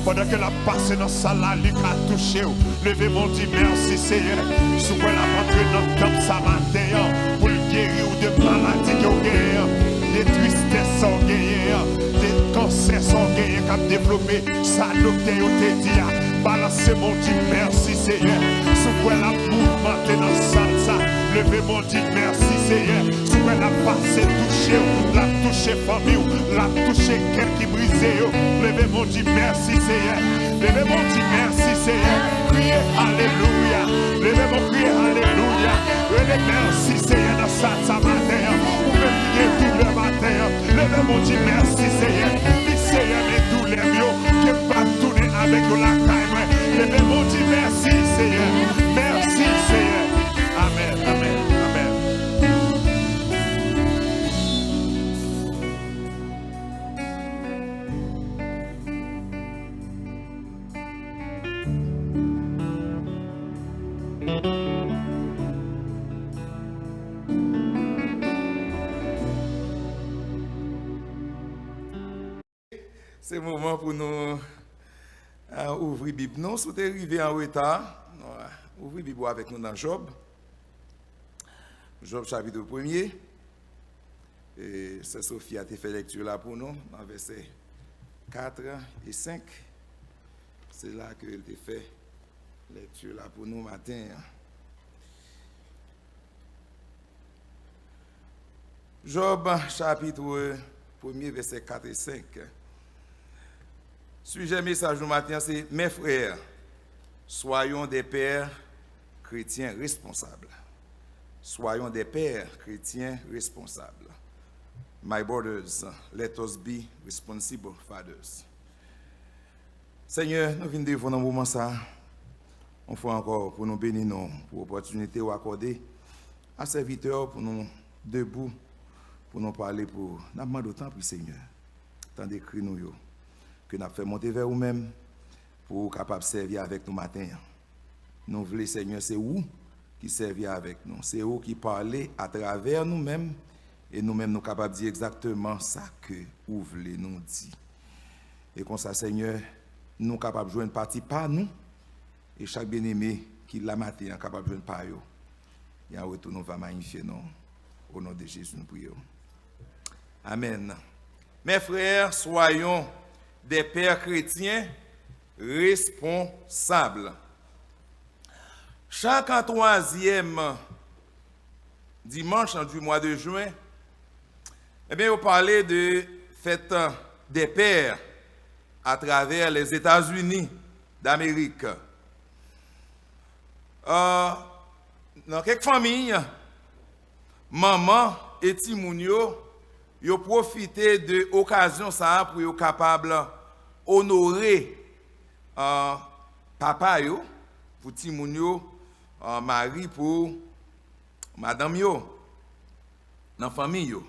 Pandan ke l ap pase nan sal la, li ka touche w. Leve men w, di, mèsi, Seyè. Si w kwè l ap antre nan tanp sa maten an pou l geri w de maladi ke w genyen an, de tristès sa w genyen an, de kansè sa w genyen k ap devlope, sa doktè yo te di a, balanse men w, di, mèsi, Seyè. Si w kwè l ap mouvmante nan sal sa, Leve men w di mèsi, Seyè. Si w wè l ap pase touche w, l ap touche fanmi w, l ap touche kè ki brize yo. Leve men w di mèsi, Seyè. Leve men w di mèsi, Seyè. Kriye alelouya. Leve men w kriye alelouya. Rele mèsi, Seyè, nan sal sa maten an. Ou menm ki gen doulè maten an, leve men w di mèsi, Seyè. Di, Seyè, men doulè m yo, ke m pa tounen avèk yo lakay mwen. Leve men w di mèsi, Seyè. Mèsi, Seyè. Amèn, amèn, amèn. Se moman pou nou, ah, ouvri Bib nou. Si w te rive an reta, ah, ouvri Bib ou avèk nou nan Jòb. Jòb chapit premye. E Sè Sofia te fè lèkti la pou nou nan vèsè kat e senk. Se la ke l te fè lèkti la pou nou maten an. Jòb, chapit premye, vèsè kat e senk. Sijè mesaj nou maten an se, Mes frères, soyons des pères chrétiens responsables. Soyons des pères chrétiens responsables. My brothers, let us be responsible fathers. Senyè, nou vin devan w nan moman sa a, yon fwa ankò, pou nou beni non w, pou opòtinite w akòde a sèvitè w pou nou debou, pou nou pale pou w. N ap mande w, tanpri, Senyè, tande kri nou yo, ke n ap fè monte vè ou menm, pou w kapab sèvi avèk nou maten an. Nou vle, Senyè, se ou ki sèvi avèk nou. Se ou ki pale atravè nou menm, e nou menm nou kapab di egzakteman sa ke ou vle nou di. E konsa, Senyè, nou kapab jwenn pati pa nou, e chak byeneme ki la maten an kapab jwenn pa yo. E an retou, nou va mayifye non w. O non de Jezi, nou priye w. Amèn. Mes frères, soyons des pères chrétiens responsables. Chak twazyèm dimanch du mois de juin, ebyen, yo pale de fèt des pères atravè Lèzetazini d'Amerik. Ah, nan kèk fanmi, manman e timoun yo, yo pwofite de okazyon sa a pou yo kapab onore, ah, papa yo, pou timoun yo, ah, mari pou madanm yo, nan fanmi yo.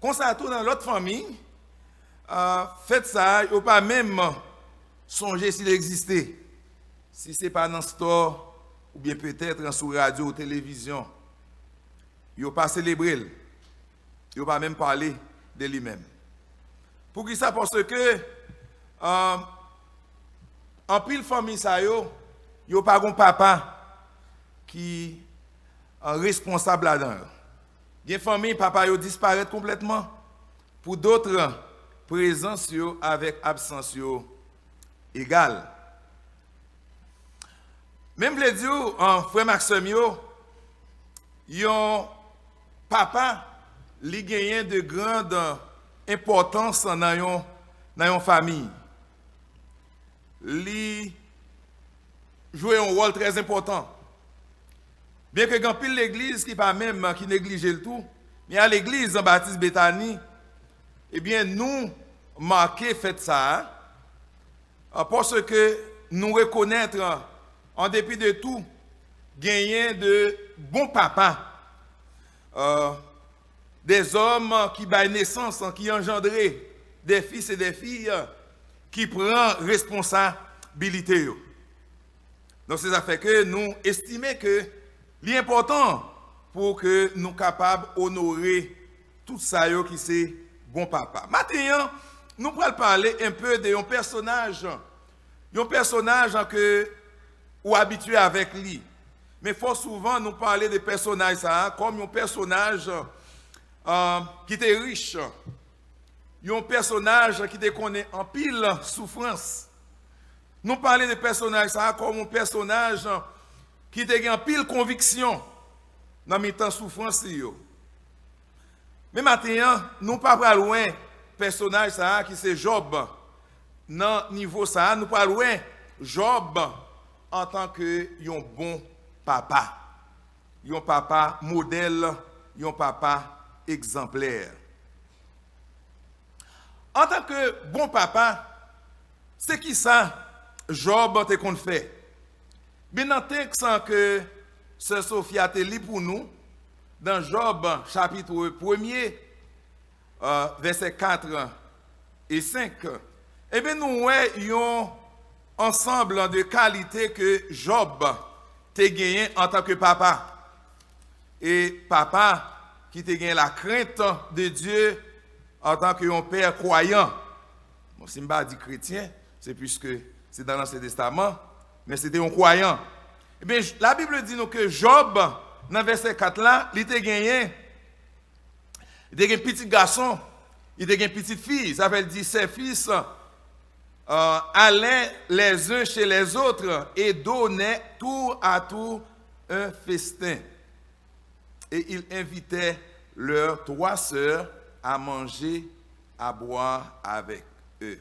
Konsa tou nan lòt fanmi, ah, fèt sa a, yo pa menm sonje si l egziste. Si se pa nan store, oubyen petèt sou radyo ou televizyon, yo pa selebre l. Yo pa menm pale de li menm. Poukisa? Paske, ah, anpil fanmi sa yo, yo pa gon papa ki, ah, responsab ladan yo. Gen fanmi, papa yo disparèt konplètman. Pou dòt, prezans yo avèk absans yo egal. Men m vle di w, an, frè m ak sè m yo, yon papa, li genyen de grande enpòtans nan yon, nan yon fanmi. Li jwe yon wòl trè enpòtan. Byenke gen anpil legliz ki pa menm, ki neglije l tou, men a legliz Batis Betani, ebyen, nou make fèt sa a, paske nou rekonèt, an depi de tou, genyen de bon papa, euh, des hommes qui bay nesans, ki anjandre des fils et des filles ki pran responsabilite yo. Donk, se sa fè ke nou estime ke li enpòtan pou ke nou kapab onore tout sa yo ki se bon papa. Maten an, nou pral pale enpe de yon pèsonaj, yon pèsonaj ke ou abitye avèk li. Men fò souvan nou pale de pèsonaj sa a kòm yon pèsonaj, ah, ki te rich, yon pèsonaj ki te konnen anpil soufrans. Nou pale de pèsonaj sa a kòm yon pèsonaj ki te gen anpil konviksyon. nan mitan soufrans li yo. Men maten an, nou pa pral wè pèsonaj sa a ki se Jòb nan nivo sa a, nou pral wè Jòb antanke yon bon papa, yon papa modèl, yon papa egzanplè. Antanke bon papa, se ki sa Jòb te konn fè? Bin nan tèks ke sè Sofia te li pou nou, dan Jòb chapit premye, vèsè kat e senk, ebyen nou wè yon ansanm de kalite ke Jòb te genyen antanke papa. E papa ki te gen lakrent de Dye antanke yon pè kwayan. Bon, si m pa di kretyen, se piske se dan Ansyen Testaman, men se te yon kwayan. Ebyen, Labib di nou ke Jòb, nan vèsè kat la, li te genyen, li te gen pitit gason, li te gen pitit fi, sa vle di ses fils euh, allaient les uns chez les autres et donnaient tour à tour un festin. Et ils invitaient leurs trois sœurs à manger, à boire avec eux.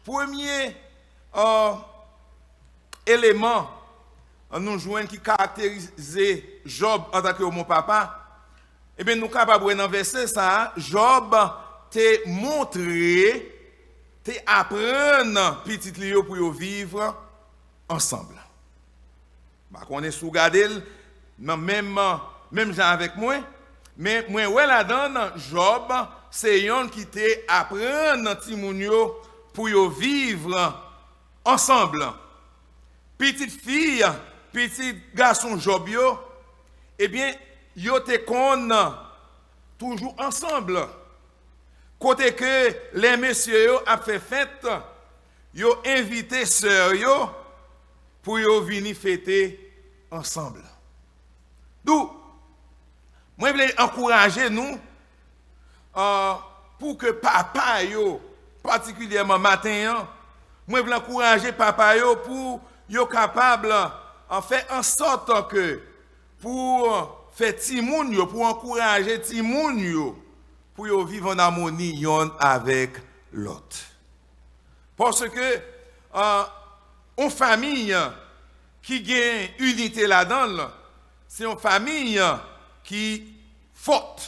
Premye euh, eleman nou jwenn ki karakterize Jòb antanke yon bon papa, ebyen, nou kapab wè nan vèsè sa a, Jòb te montre, te aprann pitit li yo pou yo viv ansanm. M pa konnen si w gade l nan menm, menm jan avèk mwen, men mwen wè ladan l Jòb se yonn ki te aprann timoun yo pou yo viv ansanm. Pitit fi, pitit gason Jòb yo, ebyen, yo te konn toujou ansanm. Kote ke lè mesye yo ap fè fèt, yo envite sè yo pou yo vini fete ansanm. Dou, mwen vle ankouraje nou, euh, pou ke papa yo, patikilyèman maten an, mwen vle ankouraje papa yo pou yo kapab euh, fè ansòt ke pou fè timoun yo, pou ankouraje timoun yo, pou yo viv an amoni yonn avèk lòt. Paske euh, yon fanmi ki gen inite ladan l, se yon fanmi ki fòt.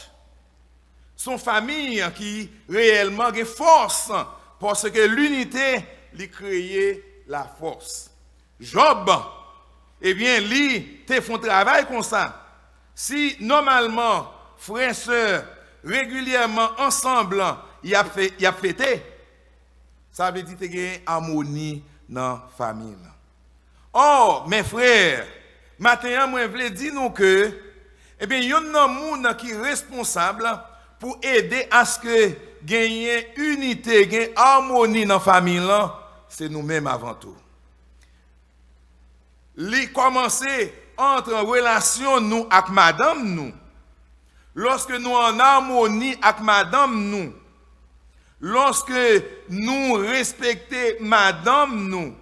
Se yon fanmi ki reyèlman gen fòs, paske linite li kreye lafòs. Jòb, ebyen, li te fè yon travay konsa. Si nòmalman frè, sè, regilyèman ansanm, y ap fe-, y ap fete, sa vle di te gen amoni nan fanmi l. Ò, men frè, maten an, mwen vle di nou ke, ebyen, yonn nan moun ki responsab pou ede aske genyen inite, gen amoni nan fanmi lan, se nou menm avan tou. Li kòmanse ant relasyon nou ak madanm nou. Lòske nou an amoni ak madanm nou, lòske nou respekte madanm nou,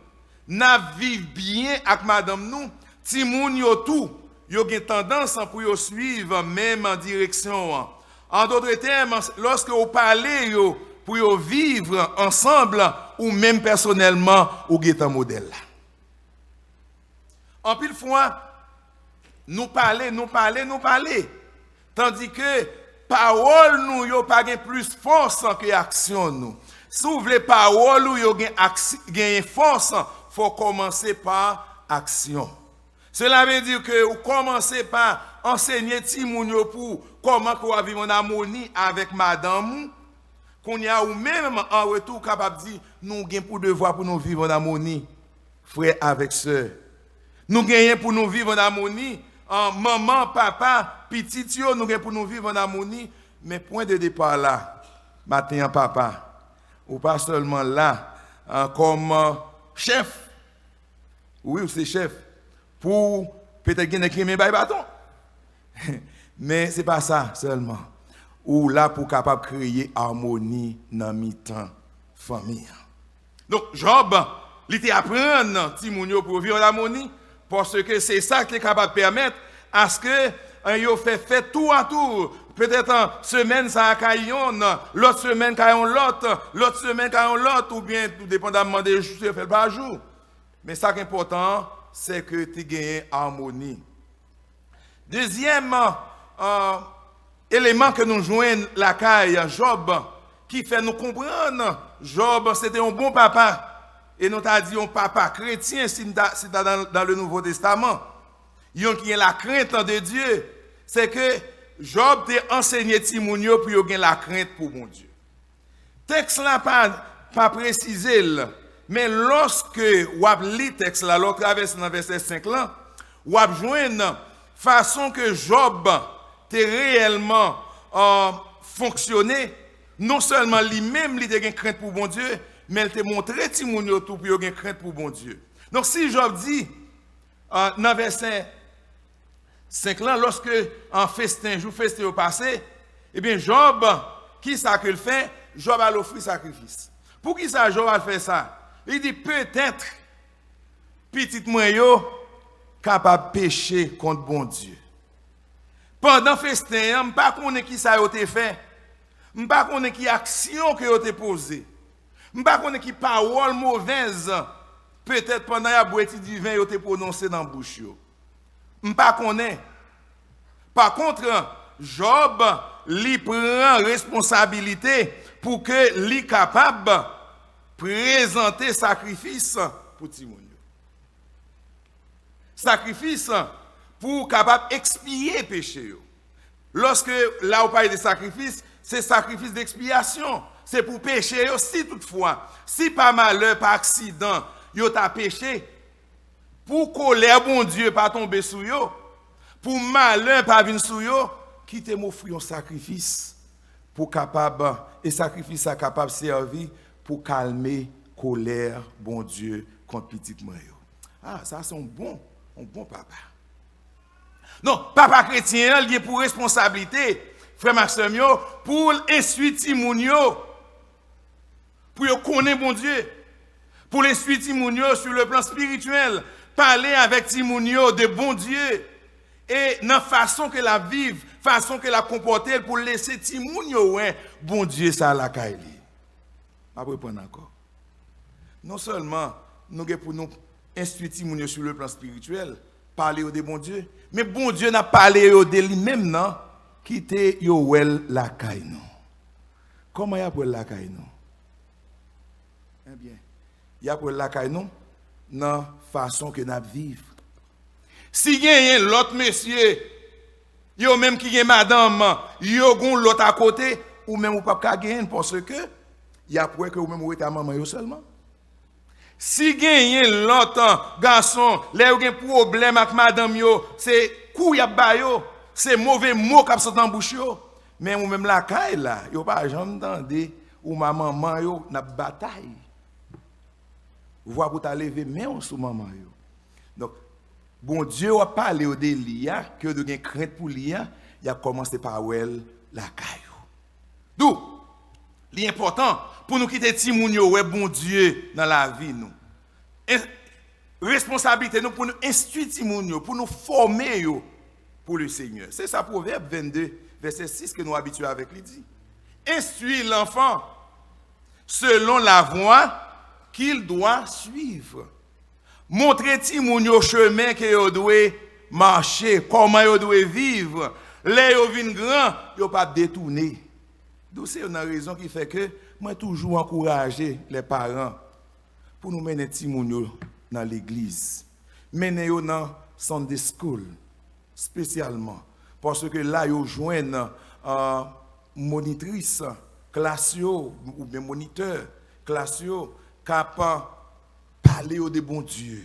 n ap viv byen ak madanm nou, timoun yo tou, yo gen tandans pou yo swiv menm direksyon an. An dòt tèm, lòske ou pale yo pou yo viv ansanm, ou menm pèsonèlman, ou gentan modèl la. Anpil fwa, nou pale, nou pale, nou pale. Tandike pawòl nou yo pa gen plis fòs ke aksyon nou. Si w vle pawòl ou yo gen aks-, genyen fòs, fò w kòmanse pa aksyon. Sela vle di ke ou kòmanse pa ansenye timoun yo pou kòman ke w ap viv an amoni avèk madanm ou. Kounye a, ou menm, an retou, ou kapab di, nou gen pou devwa pou nou viv an amoni, frè avèk sè. Nou genyen pou nou viv an amoni, an manman, papa, pitit yo, nou gen pou nou viv an amoni. Men pwen de depa la, maten an, papa, ou pa sèlman la, an, kòm, an, chèf. Wi, ou se chèf. Pou petèt gen nèg ki renmen bay baton. Men se pa sa sèlman. Ou la pou kapab kreye amoni nan mitan fanmi an. Donk, Jòb, li te aprann timoun yo pou yo viv an amoni, paske se sa ki te kapab pèmèt aske, An, yo fè fèt tou a tou. Petèt, an, semèn sa a kay yonn, lòt semèn kay yon lòt, lòt semèn kay yon lòt, oubyen tou depandamman de jou, yo fè l pa jou. Men sa k enpòtan an, se ke te genyen amoni. Dezyèm, an, eleman ke nou jwenn lakay Jòb, ki fè nou konprann Jòb se te yon bon papa, e nou ta di yon papa kretyen, si n ta, si n ta dans, dans le Nouveau Testament, yon ki gen lakrent de Dye, se ke Jòb te ansenye timoun yo pou yo gen lakrent pou Bondye. Tèks la pa, pa presize l, men lòske w ap li tèks la, lè w travèse nan vèsè senk lan, w ap jwenn fason ke Jòb te reyèlman, euh, fonksyone. Non sèlman li menm, li te gen krent pou Bondye, men l te montre timoun yo tou pou yo gen krent pou Bondye. Donk, si Jòb di, euh, nan vèsè senk lan, lòske an festen, jou festen yo pase, ebyen, Jòb, ki sa ke l fè? Jòb al ofri sakrifis. Poukisa Jòb al fè sa? Li di, petèt, pitit mwen yo kapab peche kont Bondye. Pandan festen an, m pa konnen ki sa yo te fè. M pa konnen ki aksyon ke yo te poze. M pa konnen ki pawòl movèz, petèt pandan y ap bwè ti diven, yo te pwononse nan bouch yo. M pa konnen. Pa kont, Jòb, li pran responsabilite pou ke li kapab prezante sakrifis pou timoun yo. Sakrifis pou kapab ekspye peche yo. Lòske la ou pale de sakrifis, se sakrifis dekspyasyon. Se pou peche yo, si toutfwa, si pa malè, pa aksidan, yo ta peche, pou kolè Bondye pa tonbe sou yo, pou malè pa vin sou yo, kite m ofri yon sakrifis pou kapab, e sakrifis sa kapab sèvi pou kalme kolè Bondye kont pitit mwen yo. Ah, sa se yon bon, yon bon papa. Non, papa kretyen an, li gen pou responsablite, frè m ak sè m yo, pou l enstwi timoun yo, pou yo konnen Bondye, pou l enstwi timoun yo sur le plan spirituel, pale avèk timoun yo de Bondye, e nan fason ke l ap viv, fason ke l ap konpòte l, pou l lese timoun yo wè Bondye sa lakay li. M ap reprann ankò. Non sèlman nou gen pou nou enstwi timoun yo sur le plan spirituel, pale yo de Bondye, men Bondye n ap pale yo de li menm nan, kite yo wè l lakay nou. Kòman y ap wè l lakay nou? Ebyen, y ap wè l lakay nou nan fason ke n ap viv. Si genyen lòt mesye, yo menm ki gen madanm, yo gon lòt akote, ou menm ou p ap ka genyen l, paske y ap wè ke ou menm ou rete a manman yo sèlman. Si genyen lòt gason, lè yo gen pwoblèm ak madanm yo, se kou y ap ba yo, se move mo k ap sot nan bouch yo. Men ou menm lakay la, yo pa janm tande ou ma manman yo n ap batay. Vwa pou ta leve men w sou manman yo. Donk, Bondye w ap pale yo de li a, ke yo dwe gen krent pou li a, y ap kòmanse pa wè l lakay ou. Dou, li enpòtan pou nou kite timoun yo wè Bondye nan lavi nou. E responsablite nou pou nou enstwi timoun yo, pou nou fòme yo pour le Seigneur. Se sa Pwovèb vennde, vèsè sis ke nou abitye avèk li di. Instruis l'enfant selon la voie qu'il doit suivre. Montre timoun yo chemen ke yo dwe mache, kòman yo dwe viv. Lè yo vin gran, yo p ap detounen. Dou se youn nan rezon ki fè ke mwen toujou ankouraje lè paran pou nou mennen timoun yo nan legliz. Mennen yo nan Sunday school, espesyalman. Paske la yo jwenn, ah, monitris klas yo, oubyen monitè klas yo, k ap pale yo de Bondye.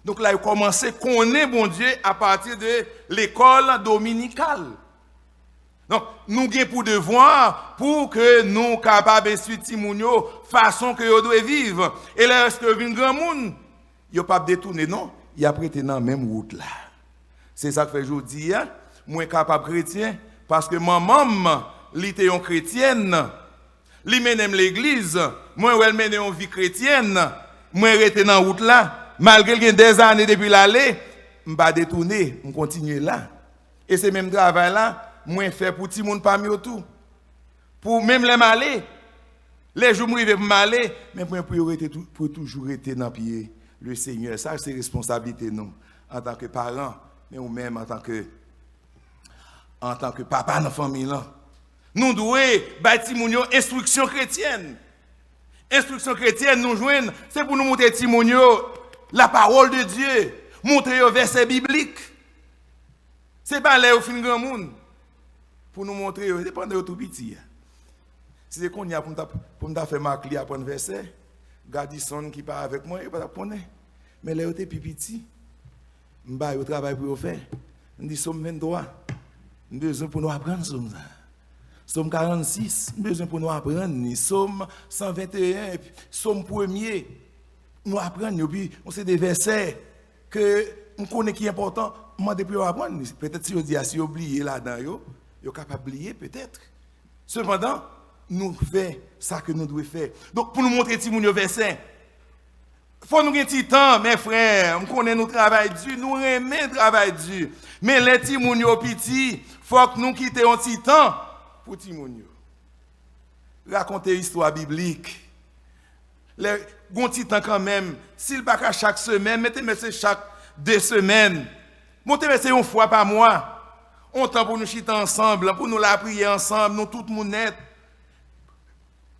Donk la yo kòmanse konnen Bondye apati de lekòl dominikal. Donk, nou gen pou devwa pou ke nou kapab enstwi timoun yo fason ke yo dwe viv. E lèske yo vin granmoun, yo p ap detounen non, y ap rete nan menm wout la. Se sa k fè jodi a, mwen kapab kretyen, paske manman m, li te yon kretyèn. Li mennen m legliz, mwen wè l mennen yon vi kretyèn, mwen rete nan wout la, malgre l gen dèzane depi l ale, m pa detounen, m kontinye la. E se menm travay la mwen fè pou timoun pa m yo tou. Pou menm lè m ale, lè jou m rive pou m ale, men mwen pou yo rete tou, pou yo toujou rete nan pye le Senyè. Sa se responsablite nou antanke paran, men ou menm antanke, antanke papa nan fanmi lan. Nou dwe bay timoun yo enstriksyon kretyèn. Enstriksyon kretyèn nou jwenn, se pou nou montre timoun yo la parole de Dieu, montre yo vèsè biblik. Se pa lè yo fin granmoun pou nou montre yo, se pandan yo tou piti a. Si se kounye a pou m ta, pou m ta fè Marcly aprann vèsè, Gadison ki pa avèk mwen, yo pa t ap konnen. Men lè yo te pi piti, m ba yo travay pou yo fè. M di, Sòm venntwa, m bezwen pou nou aprann sòm sa. Sòm karannsis, m bezwen pou nou aprann li. Sòm san venteyen, epi Sòm premye, nou aprann yo. Pi, yon seri de vèsè ke m konnen ki enpòtan, m mande pou yo aprann li. Petèt si yo di a, si yo bliye ladan yo, yo kapab bliye, petèt. Sepandan, nou fè sa ke nou dwe fè. Donk, pou nou montre timoun yo vèsè, fò nou gen ti tan, men frè, m konnen nou travay di, nou renmen travay di. Men lè timoun yo piti, fòk nou kite yon ti tan pou timoun yo. Rakonte istwa biblik. Lè, gon ti tan kanmenm, si l pa ka chak semèn, mete mèt se chak de semèn. Mete mèt se yon fwa pa mwa. On tan pou nou chita ansanm, pou nou lapriyè ansanm, nou tout moun nèt.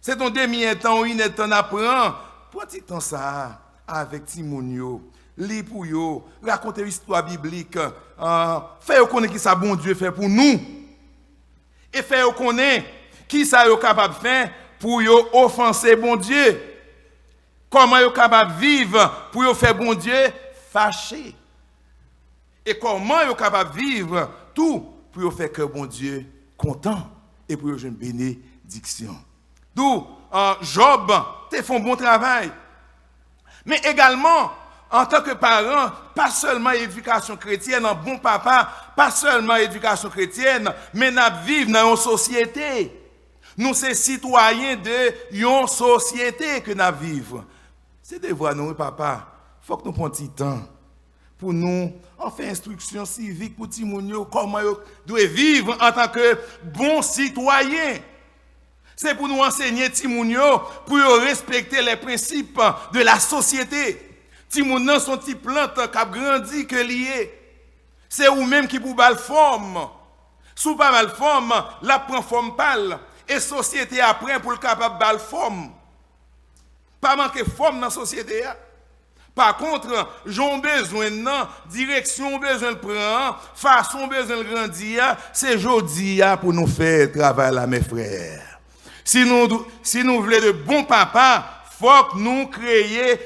Se ton demi èdtan ou inèdtan n ap pran. Pran ti tan sa a avèk timoun yo. Li pou yo. Rakonte yo istwa biblik. Ah, fè yo konnen ki sa Bondye fè pou nou. E fè yo konnen ki sa yo kapab fè pou yo ofanse Bondye. Kòman yo kapab viv pou yo fè Bondye fache. E kòman yo kapab viv tou pou yo fè kè Bondye kontan e pou yo jwenn benediksyon. Dou, ah, Jòb te fè yon bon travay. Men egalman, antanke paran, pa sèlman edikasyon kretyèn, an bon papa, pa sèlman edikasyon kretyèn, men n ap viv nan yon sosyete. Nou se sitwayen de yon sosyete ke n ap viv. Se devwa nou, wi, papa. Fòk nou pran ti tan pou nou, anfen, enstriksyon sivik pou timoun yo, kòman yo dwe viv antanke bon sitwayen. Se pou nou ansenye timoun yo, pou yo respekte les principes de la société. Timoun nan se yon ti plant k ap grandi ke li ye. Se ou menm ki pou ba l fòm. Si w pa ba l fòm, l ap pran fòm pa l. E sosyete a prè pou l kapab ba l fòm. Pa manke fòm nan sosyete a. Pa kont, jan w bezwen l nan, direksyon w bezwen l pran an, fason w bezwen l grandi a, se jodi a pou nou fè travay la, mes frères. Si nou, si nou vle de bon papa, fòk nou kreye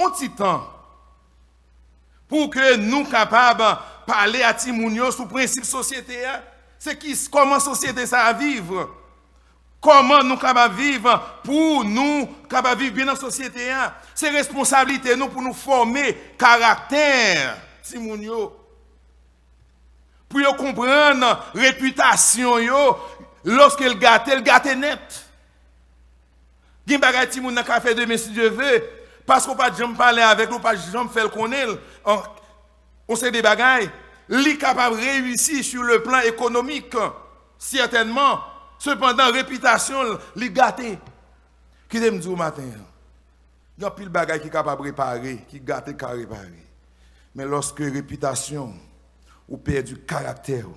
yon ti tan pou ke nou kapab pale a timoun yo sou prensip sosyete a. Se ki, kòman sosyete sa a viv? Kòman nou kapab viv pou nou kapab viv byen nan sosyete a? Se responsablite nou pou nou fòme karaktè timoun yo. Pou yo konprann repitasyon yo, lòske l gate, l gate nèt. Gen bagay timoun nan ka fè demen, si Dye ve, paske w pa t janm pale avèk li, w pa t janm fè l konnen l, an, yon seri de bagay, li kapab reyisi sur le plan économique, sètènman. Sepandan, repitasyon l, li gate. Kite m di w maten an, gen anpil bagay ki kapab repare, ki gate ka repare. Men lòske repitasyon w, ou pèdi karaktè w,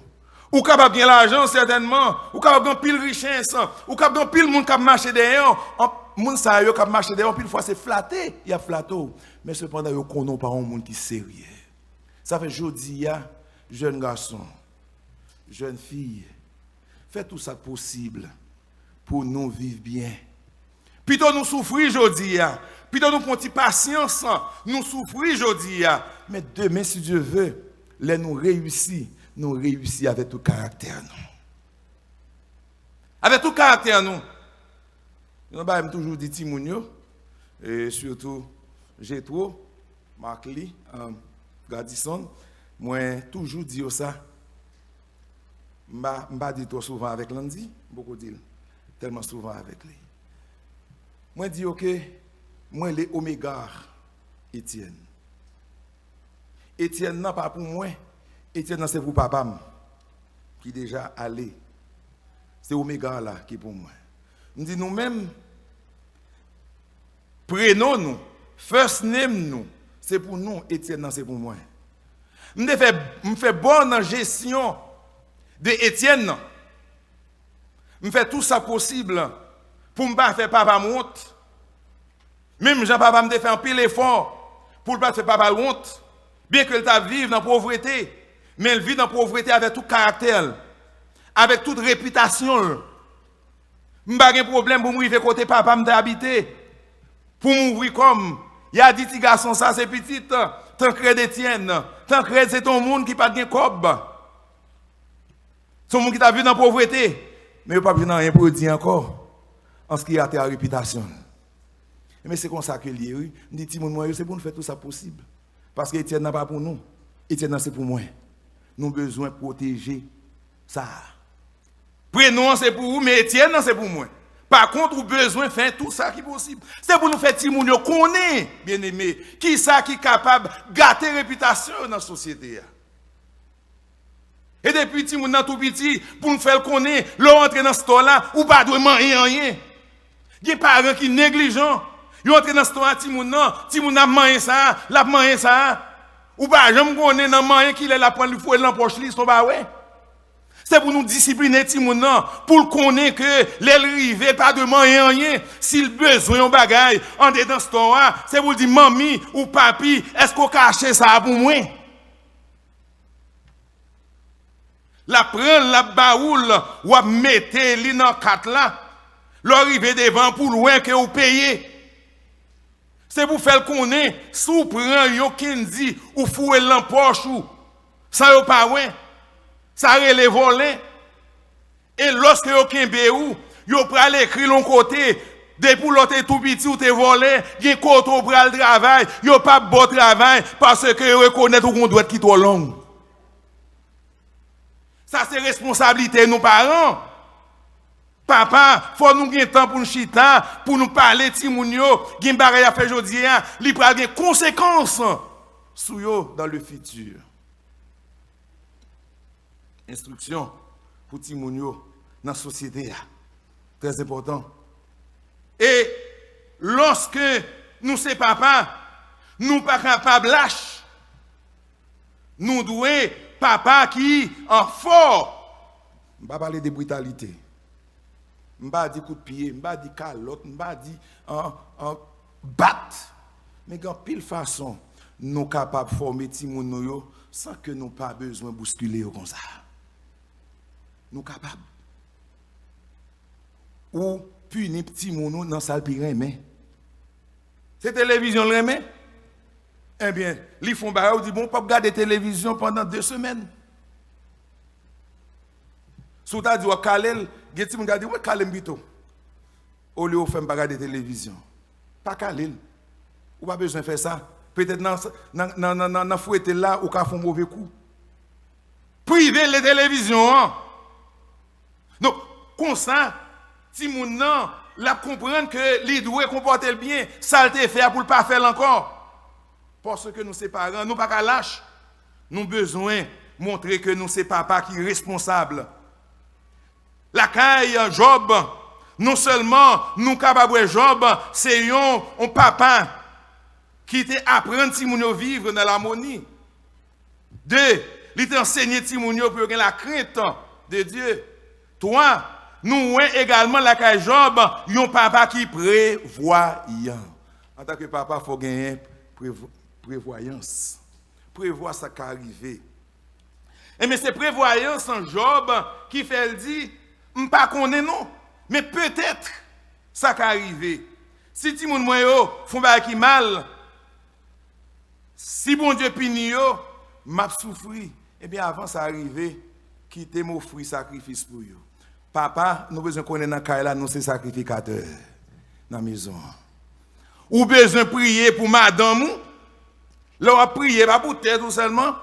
ou kapab gen lajan, sètènman, ou kapab gen anpil richès, ou kapab gen anpil moun k ap mache dèyè w. An-, moun sa yo k ap mache dèyè w, anpil fwa se flate y ap flate w. Men sepandan, yo konnen w pa yon moun ki serye. Sa fè jodi a, jèn gason, jèn fi, fè tou sa k posib pou nou viv byen. Pito nou soufri jodi a, pito nou pran ti pasyans, nou soufri jodi a, men demen, si Dye ve, lè nou reyisi, nou reyisi avèk tout karaktè nou. Avèk tout karaktè nou. Yon bagay m toujou di timoun yo, e sitou Jetwo, Marcly, um, Gadison, mwen toujou di yo sa. M pa, m pa di l twò souvan avèk Landy, m poko di l tèlman souvan avèk li. Mwen di yo ke mwen le Omega Etienne. Etienne nan pa pou mwen, Etienne nan se pou papa m. ki deja ale. Se Omega la ki pou mwen. M di nou menm, prenon nou, first name nou, se pou nou, Etienne nan se pou mwen. M te fè, m fè bon nan jesyon de Etienne nan. M fè tou sa posib pou m pa fè papa m wont. Menm jan papa m te fè anpil efò pou l pa t fè papa l wont, byenke l t ap viv nan povrete, men l viv nan povrete avèk tout karaktè l, avèk tout repitasyon l. M pa gen pwoblèm pou m rive kote papa m te abite, pou m ouvri kò m. Y a di ti gason sa se pitit Tancrède Etienne. Tancrède se te yon moun ki pa t gen kòb. Se yon moun ki t ap viv nan povrete, men yo p ap jwenn anyen pou yo di ankò, an ce qui a trait a repitasyon l. Ebyen, se konsa ke l ye, wi. M di timoun mwen yo, se pou nou fè tou sa posib. Paske Etienne nan pa pou nou. Etienne nan se pou mwen. Nou bezwen pwoteje sa a. Prenon an se pou ou, men Etienne nan se pou mwen. Pa kont, ou bezwen fè tou sa ki posib. Se pou nou fè timoun yo konnen, byeneme, kisa ki kapab gate repitasyon yo nan sosyete a. E depi timoun nan tou piti, pou n fè l konnen, lè w antre nan store la, ou pa dwe manyen anyen. Gen paran ki neglijan. Yo antre nan store a, timoun nan, timoun nan ap manyen sa a, l ap manyen sa a. Ou pa janm konnen nan manyen kilè l ap pran l, li foure l nan pòch li san w pa wè. Se pou nou disipline timoun nan, pou l konnen ke lè l rive, l pa dwe manyen anyen. Si l bezwen yon bagay andedan store a, se pou l di, "Manmi ou papi, èske w ka achte sa a pou mwen?" L ap pran l, l ap ba ou l, w ap mete li nan kat la. Lè w rive devan an, pou l wè ke ou peye. Se pou fè l konnen, si w pran yon candy, ou foure l nan pòch ou, san yo pa wè, sa rele vòlè. E lòske yo kenbe ou, yo pral ekri l yon kote, depi w lè w te tou piti, ou te vòlè, gen kote w pral travay, yo p ap ba w travay, paske yo rekonèt ou gen yon dwèt ki twò long. Sa se responsablite nou paran. Papa, fò nou gen tan pou n chita, pou nou pale timoun yo, gen bagay y ap fè jodi a, li pral gen konsekans sou yo dans le futur. Enstriksyon pou timoun yo nan sosyete a. Trè enpòtan. E lòske nou se papa, nou pa kapab lach. Nou dwe papa ki anfò. M pa pale de britalite. M pa di kout pye, m pa di kalòt, m pa di, an, an, bat. Men gen anpil fason nou kapab fòme timoun nou yo san ke nou pa bezwen bouskile yo konsa. Nou kapab. Ou pini timoun ou nan sa l pi renmen. Se televizyon l renmen? Ebyen, li fè yon bagay, ou di, "Bon, w p ap gade televizyon pandan de semèn." Si w ta di w ap kale l, gen timoun k ap di, "Mwen kale m pito." Olye w fè m pa gade televizyon. Pa kale l. Ou pa bezwen fè sa. Petèt nan, nan, nan, nan, nan, nan fwete l la, ou ka fè yon move kou. Prive l de televizyon an. Donk, konsa, timoun nan, l ap konprann ke li dwe konpòte l byen, sa l te fè a pou l pa fè l ankò. Paske nou se paran, nou pa ka lach. Nou bezwen montre ke nou se papa ki responsab. Lakay Jòb, non sèlman nou kapab wè Jòb se yon, yon papa ki te aprann timoun yo viv nan lamoni. De, li te ansenye timoun yo pou yo gen lakrent de Dye. Twa, nou wè egalman lakay Jòb yon papa ki prevwayan. Antanke papa, fò genyen prev-, prevwayans. Prevwa sa k ka rive. Ebyen, se prevwayans an Jòb ki fè l di, "M pa konnen non, men petèt sa ka rive. Si timoun mwen yo fè yon bagay ki mal, si Bondye pini yo, m ap soufri. Ebyen, avan sa rive, kite m ofri sakrifis pou yo." Papa, nou bezwen konnen nan kay la, nou se sakrifikatè nan mezon an. Ou bezwen priye pou madanm ou. Lè w ap priye, pa pou tèt ou sèlman.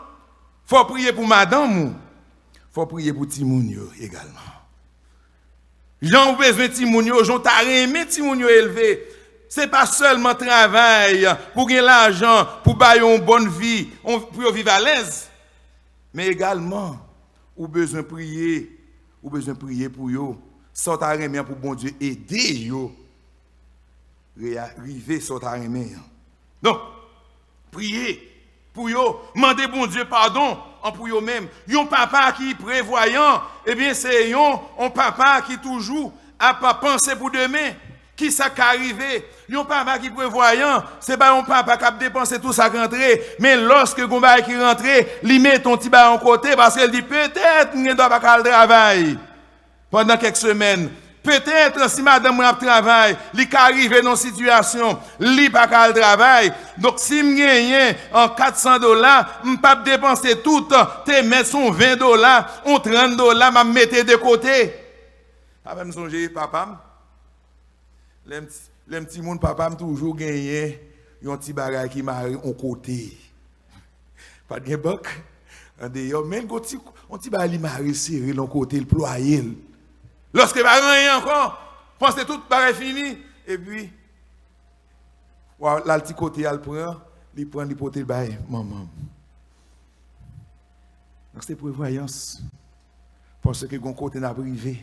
Fò w priye pou madanm ou. Fò w priye pou timoun yo egalman. Jan w bezwen timoun yo, jan w ta renmen timoun yo elve, se pa sèlman travay pou gen lajan, pou ba yo yon bòn vi, yon, pou yo viv alèz, men egalman, ou bezwen priye, ou bezwen priye pou yo. Sa w ta renmen an pou Bondye ede yo reya- rive sa w ta renmen an. Donk, priye pou yo, mande Bondye padon an pou yo menm. Yon papa ki prevwayan, ebyen, se yon, yon papa ki toujou ap panse pou demen. Kisa k ka rive? Yon papa ki prevwayan, se pa yon papa k ap depanse tou sa k rantre, men lòske gon bagay ki rantre, li mete yon ti bagay yon kote, paske l di, petèt, m gen dwa pa ka al travay pandan kèk semèn. Petèt, si madanm mwen ap travay, li ka rive nan yon sitiyasyon, li pa ka al travay. Donk, si m genyen an kat san dola, m p ap depanse tout, te mèt se yon ven dola, yon trant dola, m ap mete de kote. Sa fè m sonje papa m. Lè m ti, lè m timoun, papa m toujou genyen yon ti bagay ki mare yon kote. Pa t gen bank andeyò, men l gon ti, yon ti bagay li mare sere l yon kote, l plwaye l. Lòske pa gen anyen ankò, panse tout bagay fini, epi, w a l al ti kote, al pran, li pran, li pote l bay manman m. Donk, se prevwayans. Paske gon kote n ap rive.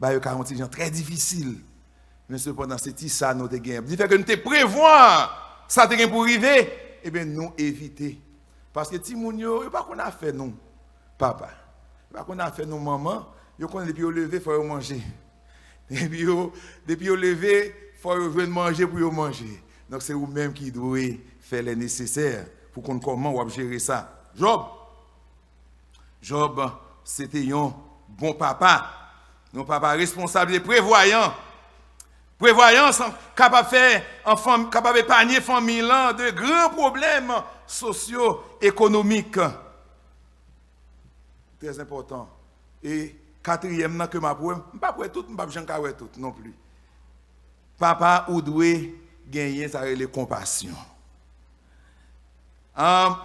Bagay yo ka yon ti jan trè difisil. Men sepandan, se ti sa nou te gen. Difèt ke nou te prevwa sa te gen pou rive, ebyen, nou evite. Paske timoun yo, yo pa konn afè nou, papa. Yo pa konn afè nou, manman. Yo konnen depi yo leve, fò yo manje. Depi yo, depi yo leve, fò yo jwenn manje pou yo manje. Donk, se ou menm ki dwe fè lè nesesè pou konn kòman w ap jere sa. Jòb, Jòb, se te yon bon papa. Yon papa responsab e prevwayan. Prevwayans kapab fè an fanm, kapab epanye fanmi lan de gran pwoblèm sosyo-ekonomik. Trè enpòtan. E katriyèm nan ke m ap wè, m p ap wè tout, m p ap janm ka wè tout non pli. Papa, ou dwe genyen sa rele konpasyon. An,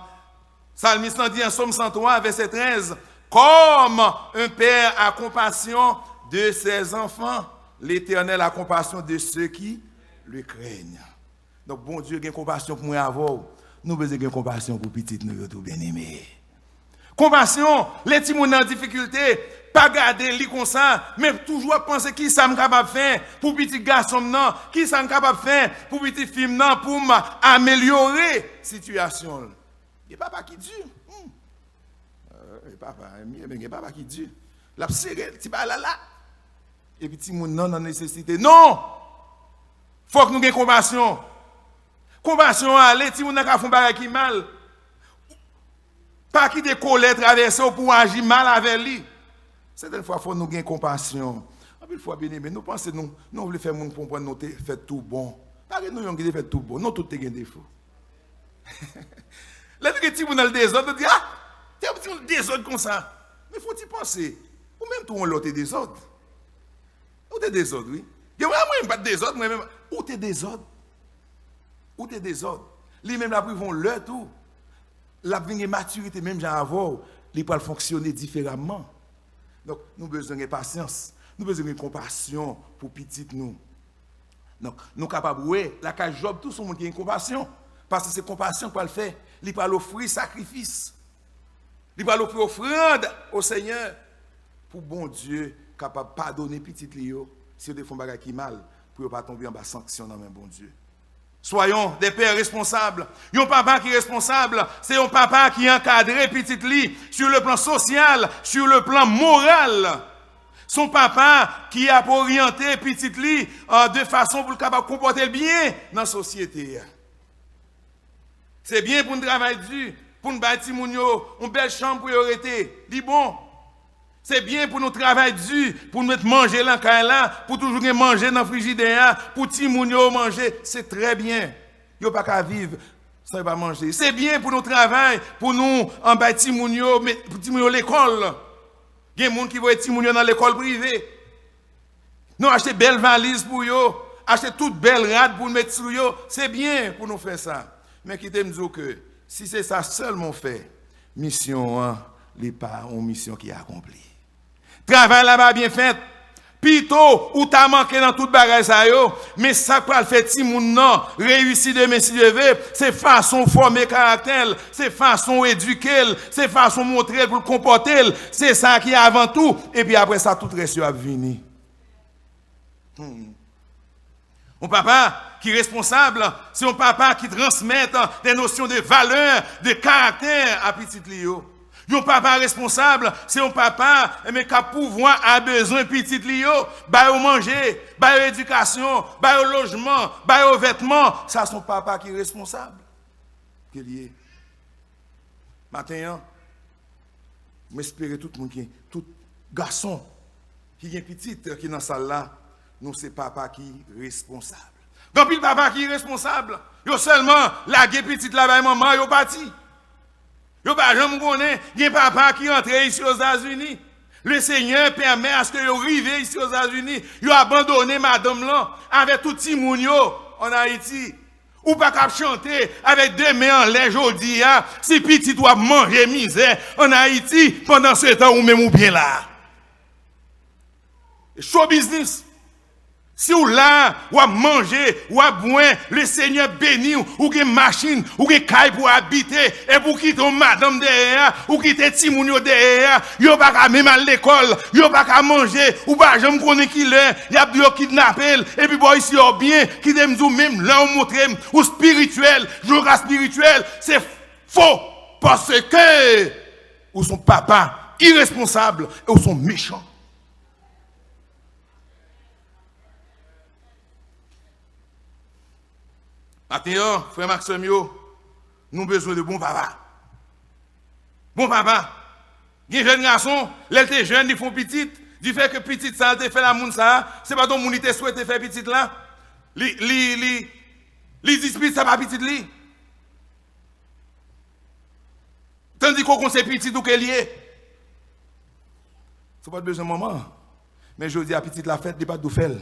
Salmis lan di an Sòm san twa, vèsè trèz, comme un père a compassion de ses enfants, l'Éternel a compassion de ceux qui le craignent. Donk, Bondye gen konpasyon pou mwen avè w. Nou bezwen gen konpasyon pou pitit nou yo tou, byeneme. Konpasyon, lè timoun nan an difikilte, pa gade li konsa, men toujou ap panse, kisa m kapab fè pou pitit gason m nan, kisa m kapab fè pou pitit fi m nan, pou m amelyore sitiyasyon l. Gen papa ki di, hmm. Euh, papa, ebyen, gen papa ki di. L ap sere ti bagay la la. Epi timoun nan nan nesesite. Non! Fòk nou gen konpasyon. Konpasyon ale, timoun nan ka fè yon bagay ki mal. Pa kite kolè travèse w pou w aji mal avè li. Sètèn fwa, fò nou gen konpasyon. Anpil fwa, byeneme, nou panse nou, nou vle fè moun konprann nou te fèt tou bon. Pa gen nou yonn ki te fèt tou bon. Nou tout te gen defo. Lè nou gen timoun nan l dezòd, nou di, ah, te yon timoun dezòd konsa. Men fò w ti panse, ou menm tou, yon lè w te dezòd. Ou te dezòd, wi. Gen mwen, mwen, m pa t dezòd, mwen menm, ou te dezòd. Ou te dezòd. Li menm l ap rive yon lè tou, l ap vin gen matirite menm jan avè w, li pral fonksyone diferaman. Donk, nou bezwen gen pasyans. Nou bezwen gen konpasyon pou pitit nou. Donk, nou kapab wè, lakay Jòb tou, se yon moun ki gen konpasyon. Paske se konpasyon k pral fè, li pral ofri sakrifis. Li pral ofri ofrann o Senyè pou Bondye kapab padone pitit li yo si yo te fè yon bagay ki mal, pou yo pa tonbe anba sanksyon nan men Bondye. Soyons des pères responsables. Yon papa ki responsab, se yon papa ki ankadre pitit li sur le plan social, sur le plan moral. Se yon papa ki ap oryante pitit li, euh, de fason pou l kapab konpòte l byen nan sosyete a. Se byen pou n travay di, pou n bay timoun yo yon bèl chanm pou yo rete. Li bon. Se byen pou nou travay di, pou nou met manje nan kay la, pou toujou gen manje nan frijidè a, pou timoun yo manje. Se trè byen. Yo pa ka viv san yo pa manje. Se byen pou nou travay, pou nou, an, bay timoun yo, met, pou timoun yo lekòl. Gen moun ki voye timoun yo nan lekòl prive. Nou achte bèl valiz pou yo, achte tout bèl rad pou nou met sou yo. Se byen pou nou fè sa. Men kite m di w ke si se sa sèlman w fè, misyon an, li pa yon misyon ki akonpli. Travay la pa byen fèt. Pito ou ta manke nan tout bagay sa yo, men sa k pral fè timoun nan reyisi demen si Dye vle, se fason w fòme karaktè l, se fason w edike l, se fason w montre l pou l konpòte l, se sa ki avan tou, epi apre sa tout rès yo ap vini. Hmm. Yon papa ki responsab, se yon papa ki transmèt de nosyon de valè, de karaktè a pitit li yo. Yon papa responsab, se yon papa, enben, k ap pouvwa a bezwen pitit li yo, ba yo manje, ba yo edikasyon, ba yo lojman, ba yo vètman. Sa se yon papa ki responsab ke l ye. Maten an, m espere tout moun ki, tout gason ki gen pitit ki nan sal la, nou se papa ki responsab. Gen anpil papa ki iresponsab, yo sèlman lage pitit la bay manman, yo pati. Yo pa janm konnen, gen papa ki antre isi Ozetazini. Le Senyè pèmèt aske yo rive isi Ozetazini, yo abandone madanm lan avèk tout timoun yo ann Ayiti. Ou pa ka ap chante avèk de men anlè jodi a, si pitit ou ap manje mizè ann Ayiti, pandansetan ou menm ou byen la. Show business. Si w la, w ap manje, w ap bwè, le Senyè beni w, ou gen machin, ou gen kay pou w abite, epi w kite yon madanm dèyè a, ou kite timoun yo dèyè a, yo pa ka menm al lekòl, yo pa ka manje, ou pa janm konnen kilè y ap di yo kidnape l, epi bò isi yo byen, kite m di w, menm lè w montre m ou spirityèl, jan w ka spirityèl, se fo, paske ou se yon papa iresponsab e ou se yon mechan. Maten an, frè m ak sè m yo, nou bezwen de bon papa. Bon papa. Gen jèn gason, lè l te jèn, li fè yon pitit, difè ke pitit sa a te fè la moun sa a, se pa t yon moun li te swete fè pitit la, li, li, li, li di pitit sa pa pitit li. Tandis ke w konn se pitit ou ke l ye. Si w pa t bezwen manman an. Men jodi a pitit la fèt, li pa t dwe fè l.